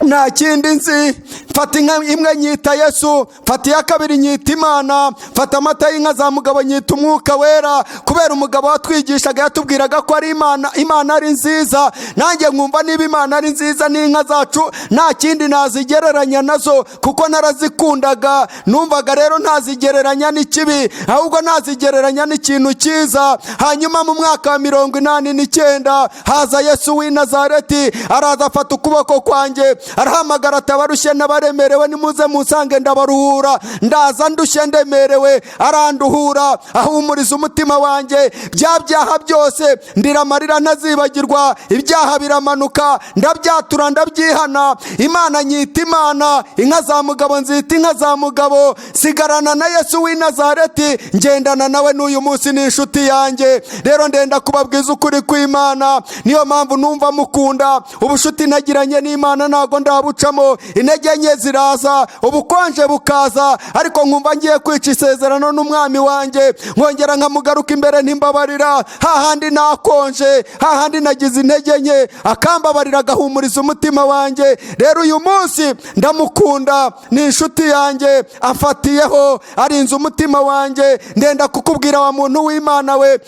nta kindi nzi. Mfata inka imwe nyita Yesu, mfata iya kabiri nyita Imana, mfata amata y'inka za mugabo nyita Umwuka Wera, kubera umugabo watwigishaga yatubwiraga ko ari Imana, Imana ari nziza. Nanjye nkumva niba Imana ari nziza n'inka zacu nta kindi nazigereranya nazo, kuko narazikundaga. Numvaga rero ntazigereranya n'ikibi, ahubwo nazigereranya n'ikintu cyiza. Hanyuma mu mwaka wa 89 haza Yesu w'i Nazareti, araza afata ukuboko kwanjye. Arahamagara ati abarushye n'abaremerewe nimuze munsange ndabaruhura. Ndaza ndushye ndemerewe, aranduhura, ahumuriza umutima wanjye. Bya byaha byose ndira amarira ntazibagirwa, ibyaha biramanuka, ndabyatura ndabyihana. Imana nyita Imana, inka za mugabo nzita inka za mugabo. Sigarana na Yesu w'i Nazareti, ngendana nawe n'uyu munsi ni inshuti yanjye. Rero ndenda kubabwiza ukuri kw'Imana, niyo mpamvu numva mukunda. Ubushuti nagiranye n'Imana ntago ndabucamo, intege nke ziraza, ubukonje bukaza, ariko nkumva ngiye kwica isezerano n'umwami wanjye, nkongera nkamugaruka imbere ntimbabarira, hahandi nakonje, hahandi nagize intege nke, akambabarira agahumuriza umutima wanjye. Rero uyu munsi ndamukunda, ni inshuti yanjye, afatiyeho, arinze umutima wanjye. Ndenda kukubwira wa muntu w'Imana we,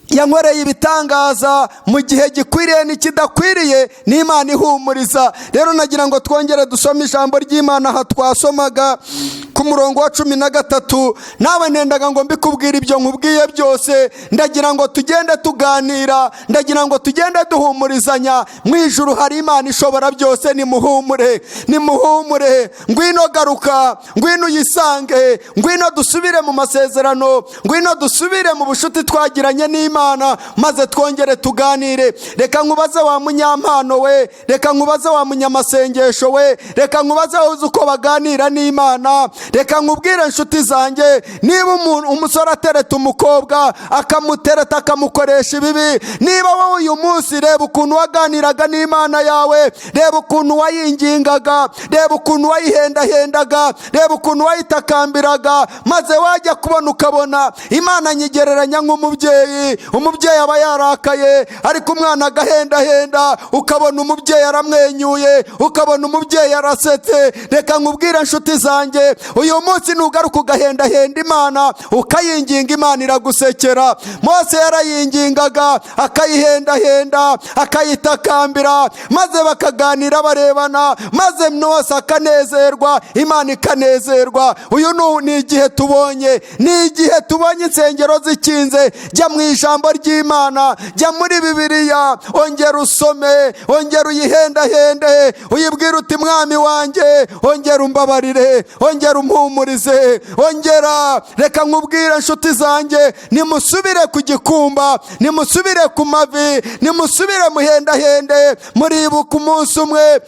yankoreye ibitangaza mu gihe gikwiriye n'ikidakwiriye, n'Imana ihumuriza. Rero nagira ngo twongere dusome ijambo ry'Imana aha twasomaga ku murongo wa 13. Nawe nendaga ngo mbikubwire ibyo nkubwiye byose, ndagira ngo tugende tuganira, ndagira ngo tugende duhumurizanya. Mu ijuru hari Imana ishobora byose, nimuhumure, nimuhumure. Ngwino garuka, ngwino uyisange, ngwino dusubire mu masezerano, ngwino dusubire mu bushuti twagiranye n'Imana, maze twongere tuganire. Reka nkubaze wa munyampano we, reka nkubaze wa munyamasengesho we, reka nkubaze uzi uko baganira n'Imana. Reka nkubwire inshuti zanjye, niba umusore atereta umukobwa, akamutereta akamukoresha ibibi, niba wowe uyu munsi reba ukuntu waganiraga n'Imana yawe, reba ukuntu wayingingaga, reba ukuntu wayihendahendaga, reba ukuntu wayitakambiraga, maze wajya kubona ukabona Imana nyigereranya nk'umubyeyi. Umubyeyi aba yarakaye, ariko umwana agahendahenda, ukabona umubyeyi aramwenyuye, ukabona umubyeyi arasetse. Reka nkubwire inshuti zanjye, uyu munsi nugaruka ugahendahenda Imana, ukayinginga, Imana iragusekera. Mose yarayingingaga, akayihendahenda, akayitakambira, maze bakaganira barebana, maze Mose akanezerwa, Imana ikanezerwa. Uyu ni igihe tubonye, ni igihe tubonye insengero zikinze. Jya mu ijambo ry'Imana, jya muri Bibiliya, ongera usome, ongera uyihendahende, uyibwire uti mwami wanjye, ongera umbabarire, ongera umpumurize, ongera. Reka nkubwire inshuti zanjye, nimusubire ku gikumba, nimusubire ku mavi, nimusubire muhendahende. Muribuka umunsi umwe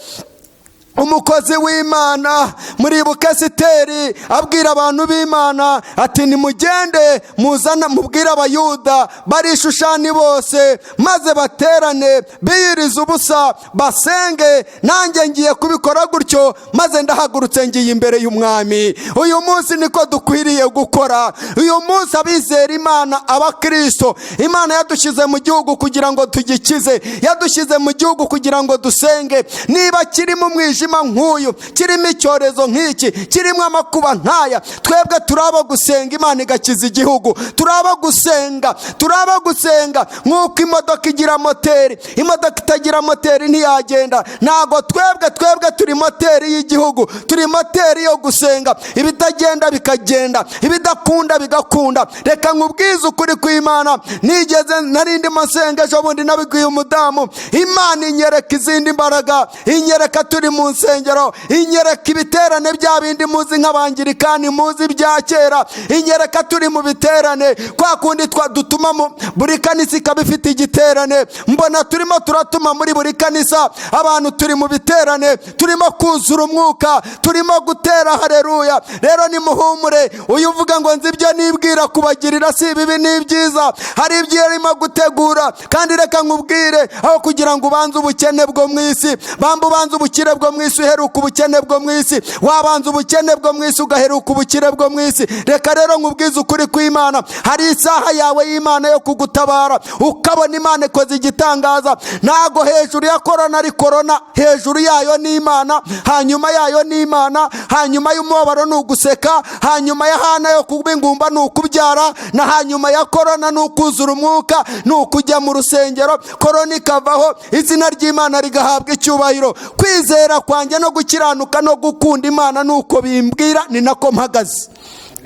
umukozi w'Imana, muribuka Esiteri abwira abantu b'Imana ati nimugende muzana mubwire Abayuda bari Ishushani bose, maze baterane biyiriza ubusa basenge, nanjye ngiye kubikora gutyo, maze ndahagurutse ngiye imbere y'umwami. Uyu munsi niko dukwiriye gukora. Uyu munsi abizera Imana, abakristo, Imana yadushyize mu gihugu kugira ngo tugikize, yadushyize mu gihugu kugira ngo dusenge. Niba kirimo umwijima nk'uyu, kirimo icyorezo nk'iki, kirimo amakuba nk'aya, twebwe turaba gusenga Imana igakiza igihugu. Turaba gusenga, turaba gusenga nk'uko imodoka igira moteri. Imodoka itagira moteri ntiyagenda. Ntago twebwe turi moteri y'igihugu, turi moteri yo gusenga. Ibitagenda bikagenda, ibidakunda bigakunda. Reka nkubwize ukuri kw'Imana, nigeze nari ndimo nsenga ejo bundi, nabibwiye umudamu, Imana inyereka izindi mbaraga, inyereka turi mu nsengero, inyereka ibiterane bya bindi muzi nk'abangirikani, muzi bya kera, inyereka turi mu biterane kwa kundi dutuma buri kanisa ikaba ifite igiterane. Mbona turimo turatuma muri buri kanisa abantu, turi mu biterane, turimo kuzura umwuka, turimo gutera haleluya. Rero nimuhumure, uyu uvuga ngo nzi ibyo nibwira kubagirira si ibibi ni ibyiza, hari ibyo arimo gutegura. Kandi reka nkubwire, aho kugira ngo ubanze ubukene bwo mu isi, bamba ubanze ubukire bwo mu isi uheruka ubukene bwo mu isi, wabanza ubukene bwo mu isi ugaheruka ubukire bwo mu isi. Reka rero nkubwize ukuri kw'Imana, hari isaha yawe y'Imana yo kugutabara, ukabona Imana ikoze igitangaza. Ntago hejuru ya korona ari korona, hejuru yayo ni Imana, hanyuma yayo ni Imana, hanyuma y'umubabaro ni uguseka, hanyuma ya Hana yo kuba ingumba ni ukubyara, na hanyuma ya korona ni ukuzura umwuka, ni ukujya mu rusengero, korona ikavaho, izina ry'Imana rigahabwa icyubahiro. Kwizera kwanjye no gukiranuka no gukunda Imana nuko bimbwira, ni nako mpagaze.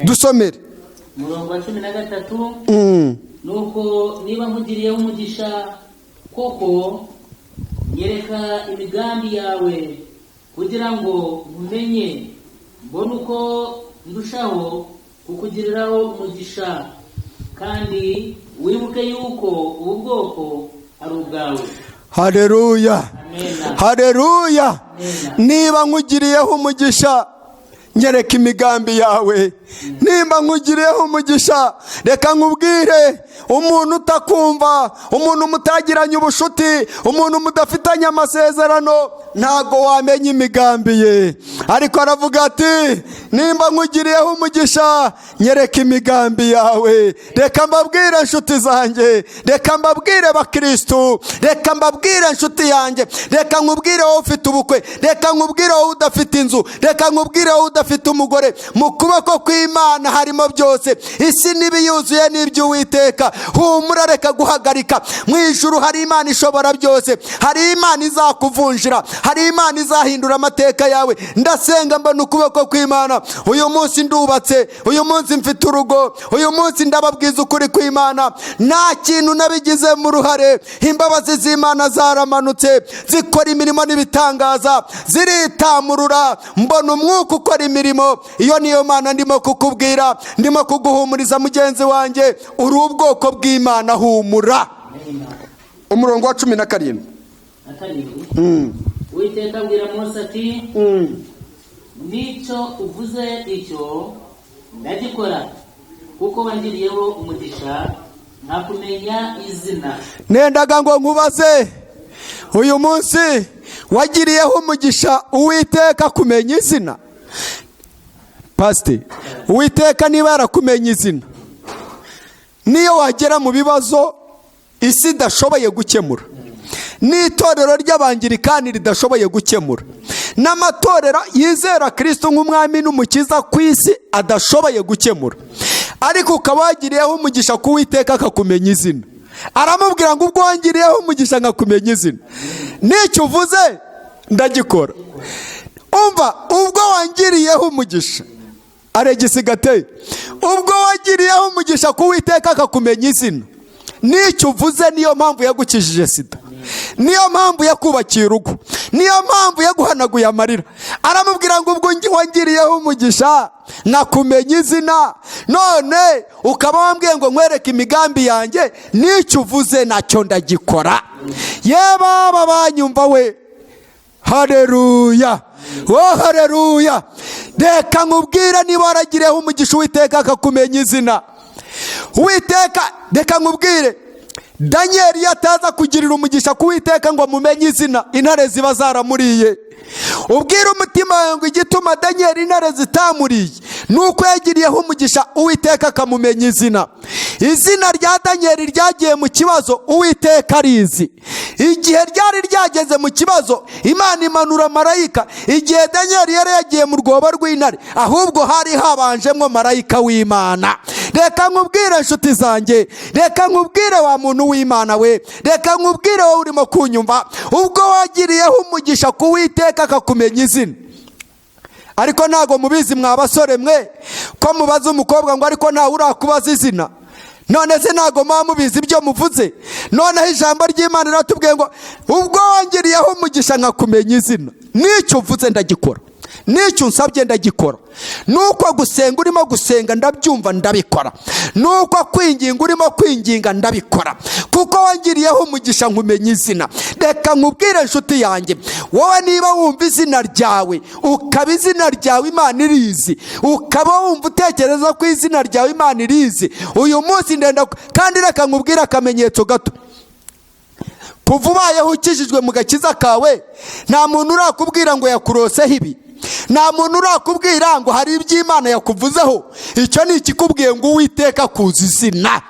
Dusomere umurongo wa 13. Nuko niba nkugiriyeho umugisha koko, nyereka imigambi yawe Kugira ngo nkumenye, mbone uko ndushaho kukugiriraho umugisha, kandi wibuke yuko ubu bwoko ari ubwawe. Hareruya! Amena. Hareruya! Amena. Niba nkugiriyeho umugisha, nyereka imigambi yawe. Nimba nkugiriyeho umugisha, reka nkubwire: umuntu utakumva, umuntu mutagiranye ubushuti, umuntu mudafitanye amasezerano, ntago wamenya imigambi ye. Ariko aravuga ati: "Nimba nkugiriyeho umugisha, nyereka imigambi yawe." Reka mbabwire, inshuti zanjye, reka mbabwire bakirisitu, reka mbabwire, inshuti yanjye, reka nkubwire wowe ufite ubukwe, reka nkubwire wowe udafite inzu, reka nkubwire wowe udafite umugore: mu kuboko kw'Imana harimo byose. Isi n'ibiyuzuye n'iby'Uwiteka. Humura, reka guhagarika. Mu ijuru hari Imana ishobora byose, hari Imana izakuvunjira, hari Imana izahindura amateka yawe. Ndasenga mbona ukuboko kw'Imana. Uyu munsi ndubatse, uyu munsi mfite urugo, uyu munsi ndababwiza ukuri kw'Imana, nta kintu nabigizemo uruhare. Imbabazi z'Imana zaramanutse, zikora imirimo n'ibitangaza, ziritamurura, mbona umwuka ukora imirimo. Iyo niyo Mana ndimo kukubwira, ndimo kuguhumuriza, mugenzi wanjye. Uri ubwoko bw'Imana, humura. Umurongo wa 17. Na karindwi. Uwiteka abwira Mose ati: "N'icyo uvuze icyo ndagikora, kuko wangiriyeho umugisha nkakumenya izina." Nendaga ngo nkubaze: uyu munsi wagiriyeho umugisha Uwiteka kumenya izina? Pasite, Uwiteka niba yarakumenya izina, niyo wagera mu bibazo isi idashoboye gukemura, n'itorero ry'Abangirikani ridashoboye gukemura, n'amatorero yizera Kirisito nk'umwami n'umukiza ku isi adashoboye gukemura, ariko ukaba wagiriyeho umugisha ku Uwiteka akakumenya izina, aramubwira ngo: "Ubwo wangiriyeho umugisha nkakumenya izina, n'icyo uvuze ndagikora." Umva, ubwo wangiriyeho umugisha, Aregisi Gateye, ubwo wagiriyeho umugisha ku Uwiteka akakumenya izina, n'icyo uvuze. Niyo mpamvu yagukijije sida, niyo mpamvu yakubakiye urugo, niyo mpamvu yaguhanaguye amarira. Aramubwira ngo: "Ubwo wangiriyeho umugisha nakumenya izina, none ukaba wambwiye ngo nkwereke imigambi yanjye, n'icyo uvuze nacyo ndagikora." Yeba banyumva we! Hareruya, wo hareruya! Reka nkubwire: niba waragiriyeho umugisha Uwiteka akakumenya izina, Uwiteka, reka nkubwire, Daniyeli iyo ataza kugirira umugisha ku Uwiteka ngo amumenye izina, intare ziba zaramuriye. Ubwire umutima wawe ngo: "Igituma Daniyeli intare zitamuriye ni uko yagiriyeho umugisha Uwiteka akamumenya izina." Izina rya Daniyeli ryagiye mu kibazo Uwiteka arizi. Igihe ryari ryageze mu kibazo, Imana imanura marayika. Igihe Daniyeli yari yagiye mu rwobo rw'intare, ahubwo hari habanjemo marayika w'Imana. Reka nkubwire, inshuti zanjye, reka nkubwire, wa muntu w'Imana we, reka nkubwire wowe urimo kunyumva: ubwo wagiriyeho umugisha ku Uwiteka akakumenya izina. Ariko ntabwo mubizi, mwa basore mwe, ko mubaza umukobwa ngo: "Ariko ntawe urakubaza izina?" None se ntabwo muba mubizi ibyo muvuze? Noneho ijambo ry'Imana riratubwiye ngo: "Ubwo wangiriyeho umugisha nkakumenya izina, n'icyo uvuze ndagikora, n'icyo unsabye ndagikora. Nuko gusenga urimo gusenga ndabyumva, ndabikora. Nuko kwinginga urimo kwinginga ndabikora, kuko wangiriyeho umugisha nkumenya izina." Reka nkubwire, inshuti yanjye, wowe niba wumva izina ryawe, ukaba izina ryawe Imana irizi, ukaba wumva utekereza ko izina ryawe Imana irizi uyu munsi, ndenda kandi reka nkubwire akamenyetso gato: kuva ubayeho ukijijwe mu gakiza kawe, nta muntu urakubwira ngo yakuroseho ibi, nta muntu urakubwira ngo hari iby'Imana yakuvuzeho. Icyo ni ikikubwiye ngo Uwiteka akuzi izina.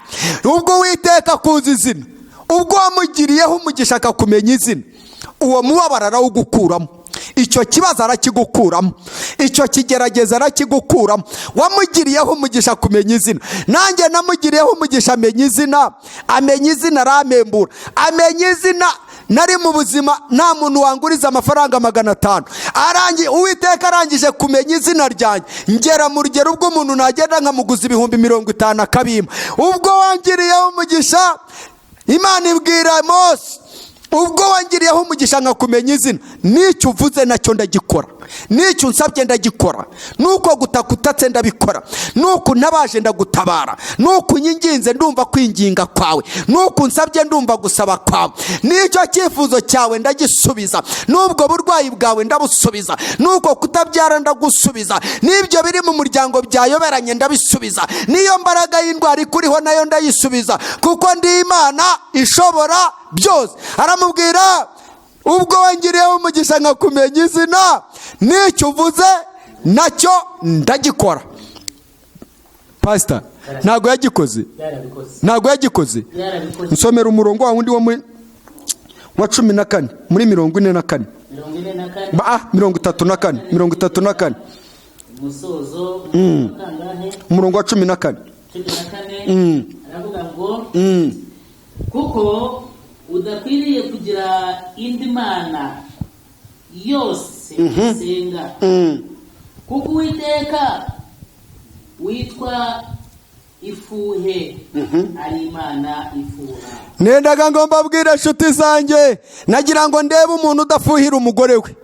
Ubwo Uwiteka akuzi izina, ubwo wamugiriyeho umugisha akakumenya izina, uwo mubabaro arawugukuramo, icyo kibazo arakigukuramo, icyo kigerageza arakigukuramo. Wamugiriyeho umugisha kumenya izina. Nanjye namugiriyeho umugisha amenya izina, amenya izina arampembura, amenya izina. Nari mu buzima nta muntu wanguriza amafaranga 500. Uwiteka arangije kumenya izina ryanjye, ngera mu rugero ubwo umuntu nagenda nkamuguza 50,000 akabimpa. Ubwo wangiriyeho umugisha, Imana ibwira Mose Ubwo wangiriyeho umugisha nkakumenya izina, n'icyo uvuze nacyo ndagikora, n'icyo unsabye ndagikora, nuko gutaka utatse ndabikora, nuko untabaje ndagutabara, nuko unyinginze ndumva kwinginga kwawe, nuko unsabye ndumva gusaba kwawe, n'icyo cyifuzo cyawe ndagisubiza, n'ubwo burwayi bwawe ndabusubiza, nuko kutabyara ndagusubiza, n'ibyo biri mu muryango byayoberanye ndabisubiza, n'iyo mbaraga y'indwara ikuriho nayo ndayisubiza, kuko ndi Imana ishobora byose. Aramubwira: ubwo wangiriyeho umugisha nkakumenya izina, n'icyo uvuze nacyo ndagikora. Pasita, ntabwo yagikoze? Yarabikoze. Ntabwo yagikoze? Yarabikoze. Nsomera umurongo wa wundi wo muri wa 14, muri 44. 44. 34, 34. Umusozo kangahe? Umurongo wa 14. 14 aravuga ngo: "Kuko udakwiriye kugira indi mana yose usenga, kuko Uwiteka witwa ifuhe ari Imana ifuha." Nendaga ngo mbabwire, inshuti zanjye, nagira ngo ndebe umuntu udafuhira umugore we.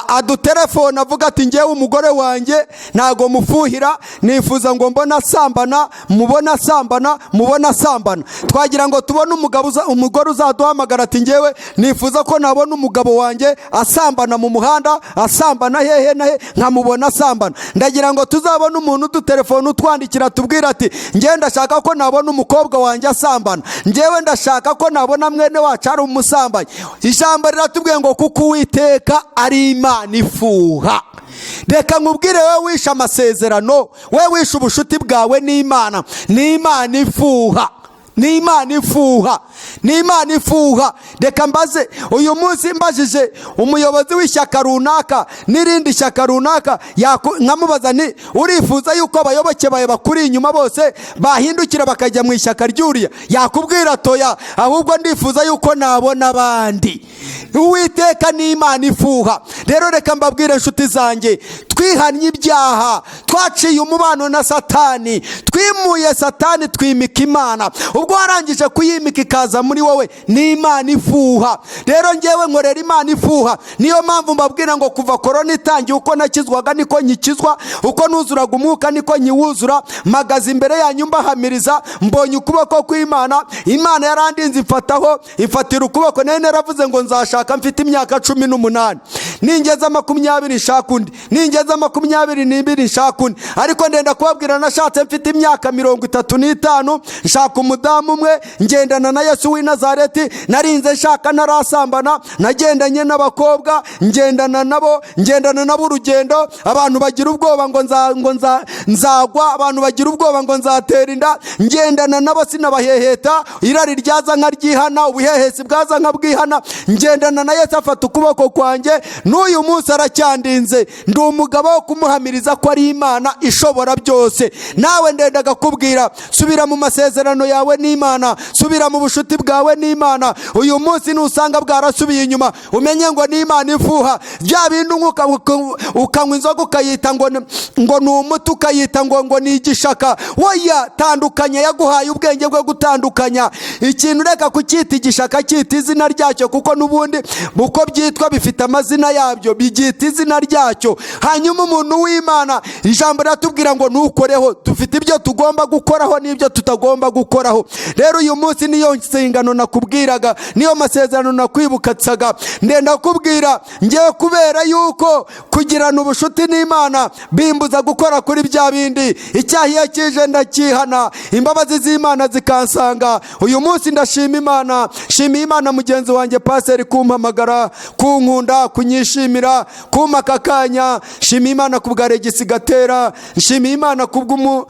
Adutelefone avuga ati: "Ngewe umugore wanjye ntago mufuhira, nifuza ngo mbone asambana, mubone asambana, mubone asambana." Twagira ngo tubone umugabo umugore uzaduhamagara ati: "Ngewe nifuza ko nabona umugabo wanjye asambana mu muhanda, asambana hehe na he, nkamubona asambana." Ndagira ngo tuzabone umuntu udutelefone, utwandikira, tubwira ati: "Ngewe ndashaka ko nabona umukobwa wanjye asambana, ngewe ndashaka ko nabona mwene wacu ari umusambanyi." Ijambo riratubwiye ngo: "Kuko Uwiteka ari Imana ifuha." Reka nkubwire, wowe wishe amasezerano, wowe wishe ubushuti bwawe n'Imana, ni Imana ifuha, ni Imana ifuha, ni Imana ifuha. Reka mbaze uyu munsi, mbajije umuyobozi w'ishyaka runaka n'irindi shyaka runaka, nkamubaza ni: "Urifuza yuko abayoboke bawe bakuri inyuma bose bahindukira bakajya mu ishyaka ry'uriya?" Yakubwira: "Toya, ahubwo ndifuza yuko nabona abandi." Uwiteka ni Imana ifuha. Rero reka mbabwire, inshuti zanjye, twihannye ibyaha, twaciye umubano na Satani, twimuye Satani, twimika Imana. Ubwo warangije kuyimika ikaza muri wowe, ni Imana ifuha. Rero ngewe nkorera Imana ifuha. Niyo mpamvu mbabwira ngo kuva korona itangiye, uko nakizwaga niko nkikizwa, uko nuzuraga umwuka niko nyiwuzura. Mpagaze imbere yanyu mbahamiriza, mbonye ukuboko kw'Imana. Imana yarandinze, imfataho, imfatira ukuboko. Nari naravuze ngo nzashaka mfite imyaka 18, ningeza 20 nshaka undi, ningeza 22 nshaka undi. Ariko ndenda kubabwira, nashatse mfite imyaka 35, nshaka umudamu umwe, ngendana na Yesu w'i Nazareti. Narinze nshaka ntarasambana, nagendanye n'abakobwa, ngendana nabo, ngendana nabo urugendo. Abantu bagira ubwoba ngo nzagwa, abantu bagira ubwoba ngo nzatera inda. Ngendana nabo sinabaheheta, irari ryaza nkaryihana, ubuhehesi bwaza nkabwihana. Ngendana na Yesu, afata ukuboko kwanjye, n'uyu munsi aracyandinze. Ndi umugabo wo kumuhamiriza ko ari Imana ishobora byose. Nawe ndendaga kubwira: subira mu masezerano yawe n'Imana, subira mu bushuti bwawe n'Imana. Uyu munsi nusanga bwarasubiye inyuma, umenye ngo ni Imana ifuha. Bya bindi unywa ukanywa inzoga, ukayita ngo ni umuti, ukayita ngo ni igishaka, woya tandukanya. Yaguhaye ubwenge bwo gutandukanya ikintu. Reka kucyita igishaka, cyita izina ryacyo, kuko n'ubundi uko byitwa bifite amazina yabyo, bibyita izina ryacyo. Hanyuma umuntu w'Imana, ijambo riratubwira ngo ntukoreho. Dufite ibyo tugomba gukoraho n'ibyo tutagomba gukoraho. Rero uyu munsi niyo nshingano nakubwiraga, niyo masezerano nakwibukatsaga. Ndenda kubwira ngewe, kubera yuko kugirana ubushuti n'Imana bimbuza gukora kuri bya bindi. Icyaha iyo kije ndacyihana, imbabazi z'Imana zikansanga. Uyu munsi ndashima Imana, nshimiye Imana mugenzi wanjye paseri kumpamagara, kunkunda, kunyishimira, kumpa aka kanya. Nshimiye Imana ku bwa Regisi Gatera, nshimiye Imana kubw'umu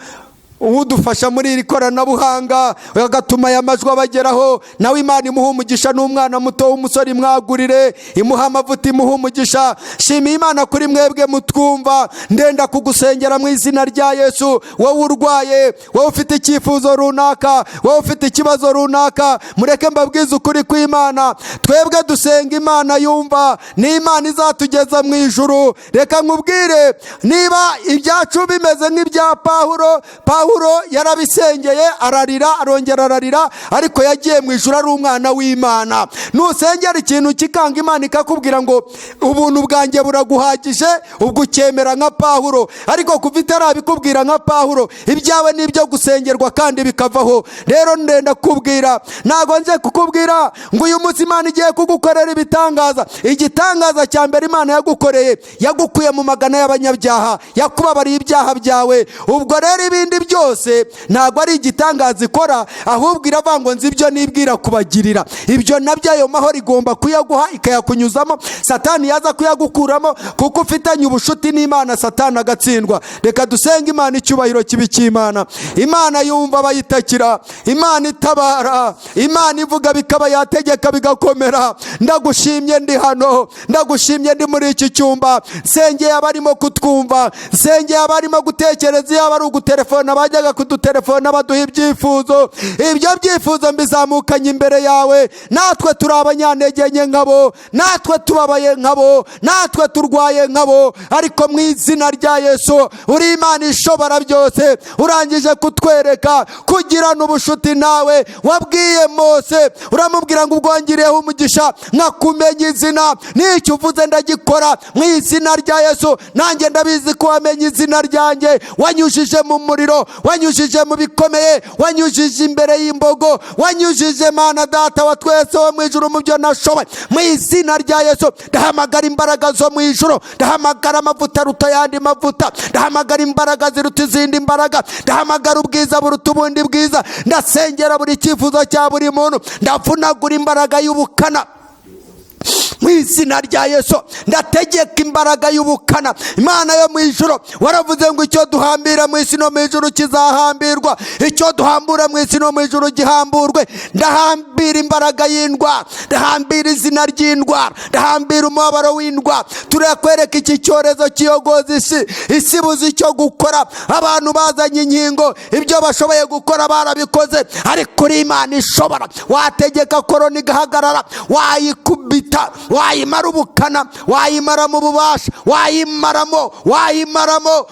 udufasha muri iri koranabuhanga, agatuma aya majwi abageraho. Nawe Imana imuha umugisha, n'umwana muto w'umusore imwagurire, imuha amavuta, imuha umugisha. Shimiye Imana kuri mwebwe mutwumva. Ndenda kugusengera mu izina rya Yesu, wowe urwaye, wowe ufite icyifuzo runaka, wowe ufite ikibazo runaka. Mureke mbabwize ukuri kw'Imana: twebwe dusenga Imana yumva, ni Imana izatugeza mu ijuru. Reka nkubwire, niba ibyacu bimeze nk'ibya Pawulo, Pawulo Pawulo yarabisengeye, ararira, arongera ararira, ariko yagiye mu ijuru ari umwana w'Imana. Nusengera ikintu kikanga, Imana ikakubwira ngo ubuntu bwanjye buraguhagije, ubwo ukemera nka Pawulo. Ariko kuva itarabikubwira nka Pawulo, ibyawe ni ibyo gusengerwa kandi bikavaho. Rero ndenda kukubwira, ntabwo nje kukubwira ngo uyu munsi Imana igiye kugukorera ibitangaza. Igitangaza cya mbere Imana yagukoreye, yagukuye mu magana y'abanyabyaha, yakubabariye ibyaha byawe. Ubwo rero ibindi byose ntabwo ari igitangaza ikora, ahubwo iravuga ngo nzi ibyo nibwira kubagirira. Ibyo nabyo, ayo mahoro igomba kuyaguha ikayakunyuzamo. Satani yaza kuyagukuramo, kuko ufitanye ubushuti n'Imana, Satani agatsindwa. Reka dusenge Imana, icyubahiro kibe icy'Imana. Imana yumva abayitakira, Imana itabara, Imana ivuga bikaba, yategeka bigakomera. Ndagushimye ndi hano, ndagushimye ndi muri iki cyumba. Nsengeye abarimo kutwumva, nsengeye abarimo gutekereza, iyo ari ugutelefona, bajyaga kudutelefona baduha ibyifuzo. Ibyo byifuzo mbizamukanye imbere yawe. Natwe turi abanyantege nke nkabo, natwe tubabaye nkabo, natwe turwaye nkabo, ariko mu izina rya Yesu, uri Imana ishobora byose. Urangije kutwereka kugirana ubushuti nawe. Wabwiye Mose, uramubwira ngo ubwo wangiriyeho umugisha nkakumenya izina, n'icyo uvuze ndagikora. Mu izina rya Yesu, nanjye ndabizi ko wamenye izina ryanjye. Wanyujije mu muriro, wanyujije mu bikomeye, wanyujije imbere y'imbogo, wanyujije, Mana Data wa twese wo mu ijuru, mu byo nashoboye. Mu izina rya Yesu, ndahamagara imbaraga zo mu ijuru, ndahamagara amavuta aruta ayandi mavuta, ndahamagara imbaraga ziruta izindi mbaraga, ndahamagara ubwiza buruta ubundi bwiza. Ndasengera buri cyifuzo cya buri muntu, ndavunagura imbaraga y'ubukana mu izina rya Yesu. Ndategeka imbaraga y'ubukana. Imana yo mu ijuru, waravuze ngo icyo duhambira mu isi no mu ijuru kizahambirwa, icyo duhambura mu isi no mu ijuru gihamburwe. Ndahambira imbaraga y'indwara, ndahambira izina ry'indwara, ndahambira umubabaro w'indwara. Turakwereka iki cyorezo kiyogoza isi, isi ibuze icyo gukora. Abantu bazanye inkingo, ibyo bashoboye gukora barabikoze, ariko uri Imana ishobora. Wategeka korona igahagarara, wayikubita, wayimara ubukana, wayimara mu bubasha, wayimaramo, wayimaramo,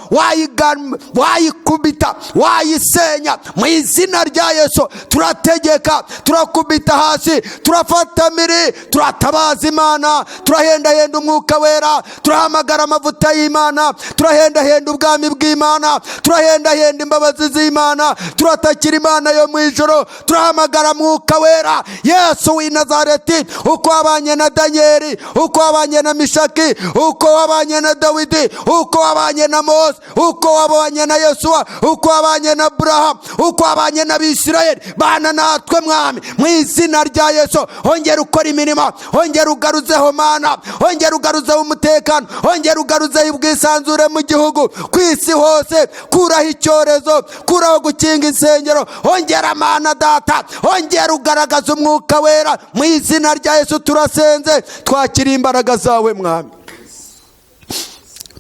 wayikubita, wayisenya. Mu izina rya Yesu, turategeka, turakubita hasi, turafata miri, turatabaza Imana, turahendahenda Umwuka Wera, turahamagara amavuta y'Imana, turahendahenda ubwami bw'Imana, turahendahenda imbabazi z'Imana, turatakira Imana yo mu ijuru, turahamagara Mwuka Wera. Yesu w'i Nazareti, uko wabanye na Daniyeli, uko wabanye na Mishaki, uko wabanye na Dawidi, uko wabanye na Mose, uko wabanye na Yosuwa, uko wabanye na Aburahamu, uko wabanye n'Abisirayeli, bana natwe Mwami. Mu izina rya Yesu, hongera ukora imirimo, hongera ugaruzeho Mana, hongera ugaruzeho umutekano, hongera ugaruzeho ubwisanzure mu gihugu, ku isi hose. Kuraho icyorezo, kuraho gukinga insengero, hongera Mana Data, hongera ugaragaza Umwuka Wera. Mu izina rya Yesu turasenze, twakiriye imbaraga zawe Mwami,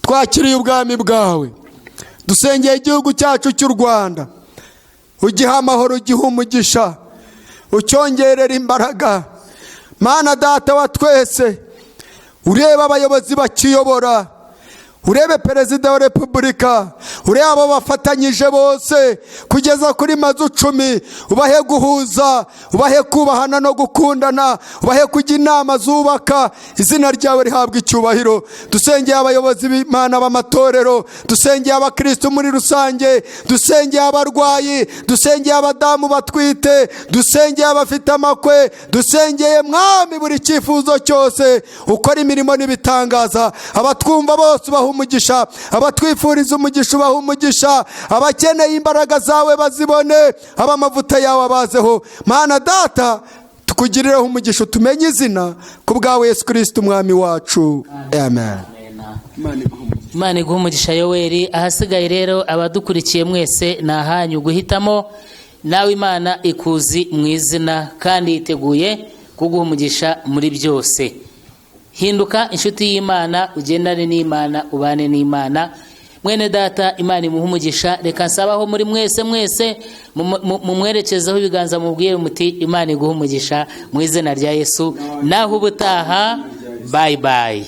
twakiriye ubwami bwawe. Dusengeye igihugu cyacu cy'u Rwanda, ugiha amahoro, ugiha umugisha, ucyongerera imbaraga. Mana Data wa twese, urebe abayobozi bakiyobora, urebe Perezida wa Repubulika, urebe abo bafatanyije bose kugeza kuri mazu 10, ubahe guhuza, ubahe kubahana no gukundana, ubahe kujya inama zubaka. Izina ryawe rihabwa icyubahiro. Dusengeye abayobozi b'Imana b'amatorero, dusengeye abakristo muri rusange, dusengeye abarwayi, dusengeye abadamu batwite, dusengeye abafite amakwe, dusengeye Mwami buri cyifuzo cyose. Ukora imirimo n'ibitangaza. Abatwumva bose ubaha umugisha, abatwifuriza umugisha ubaha umugisha, abakeneye imbaraga zawe bazibone, abamavuta yawe abazeho. Mana Data, tukugirireho umugisha, utumenye izina ku bwawe Yesu Kirisiti Umwami wacu, amen. Imana iguha umugisha, Yoweri. Ahasigaye rero, abadukurikiye mwese, ni ahanyu guhitamo. Nawe Imana ikuzi mu izina kandi yiteguye kuguha umugisha muri byose. Hinduka inshuti y'Imana, ugendane n'Imana, ubane n'Imana. Mwene data, Imana imuha umugisha. Reka nsabaho muri mwese, mwese mumwerekezeho ibiganza, mubwire muti Imana iguha umugisha mu izina rya Yesu. Naho ubutaha, bye bye.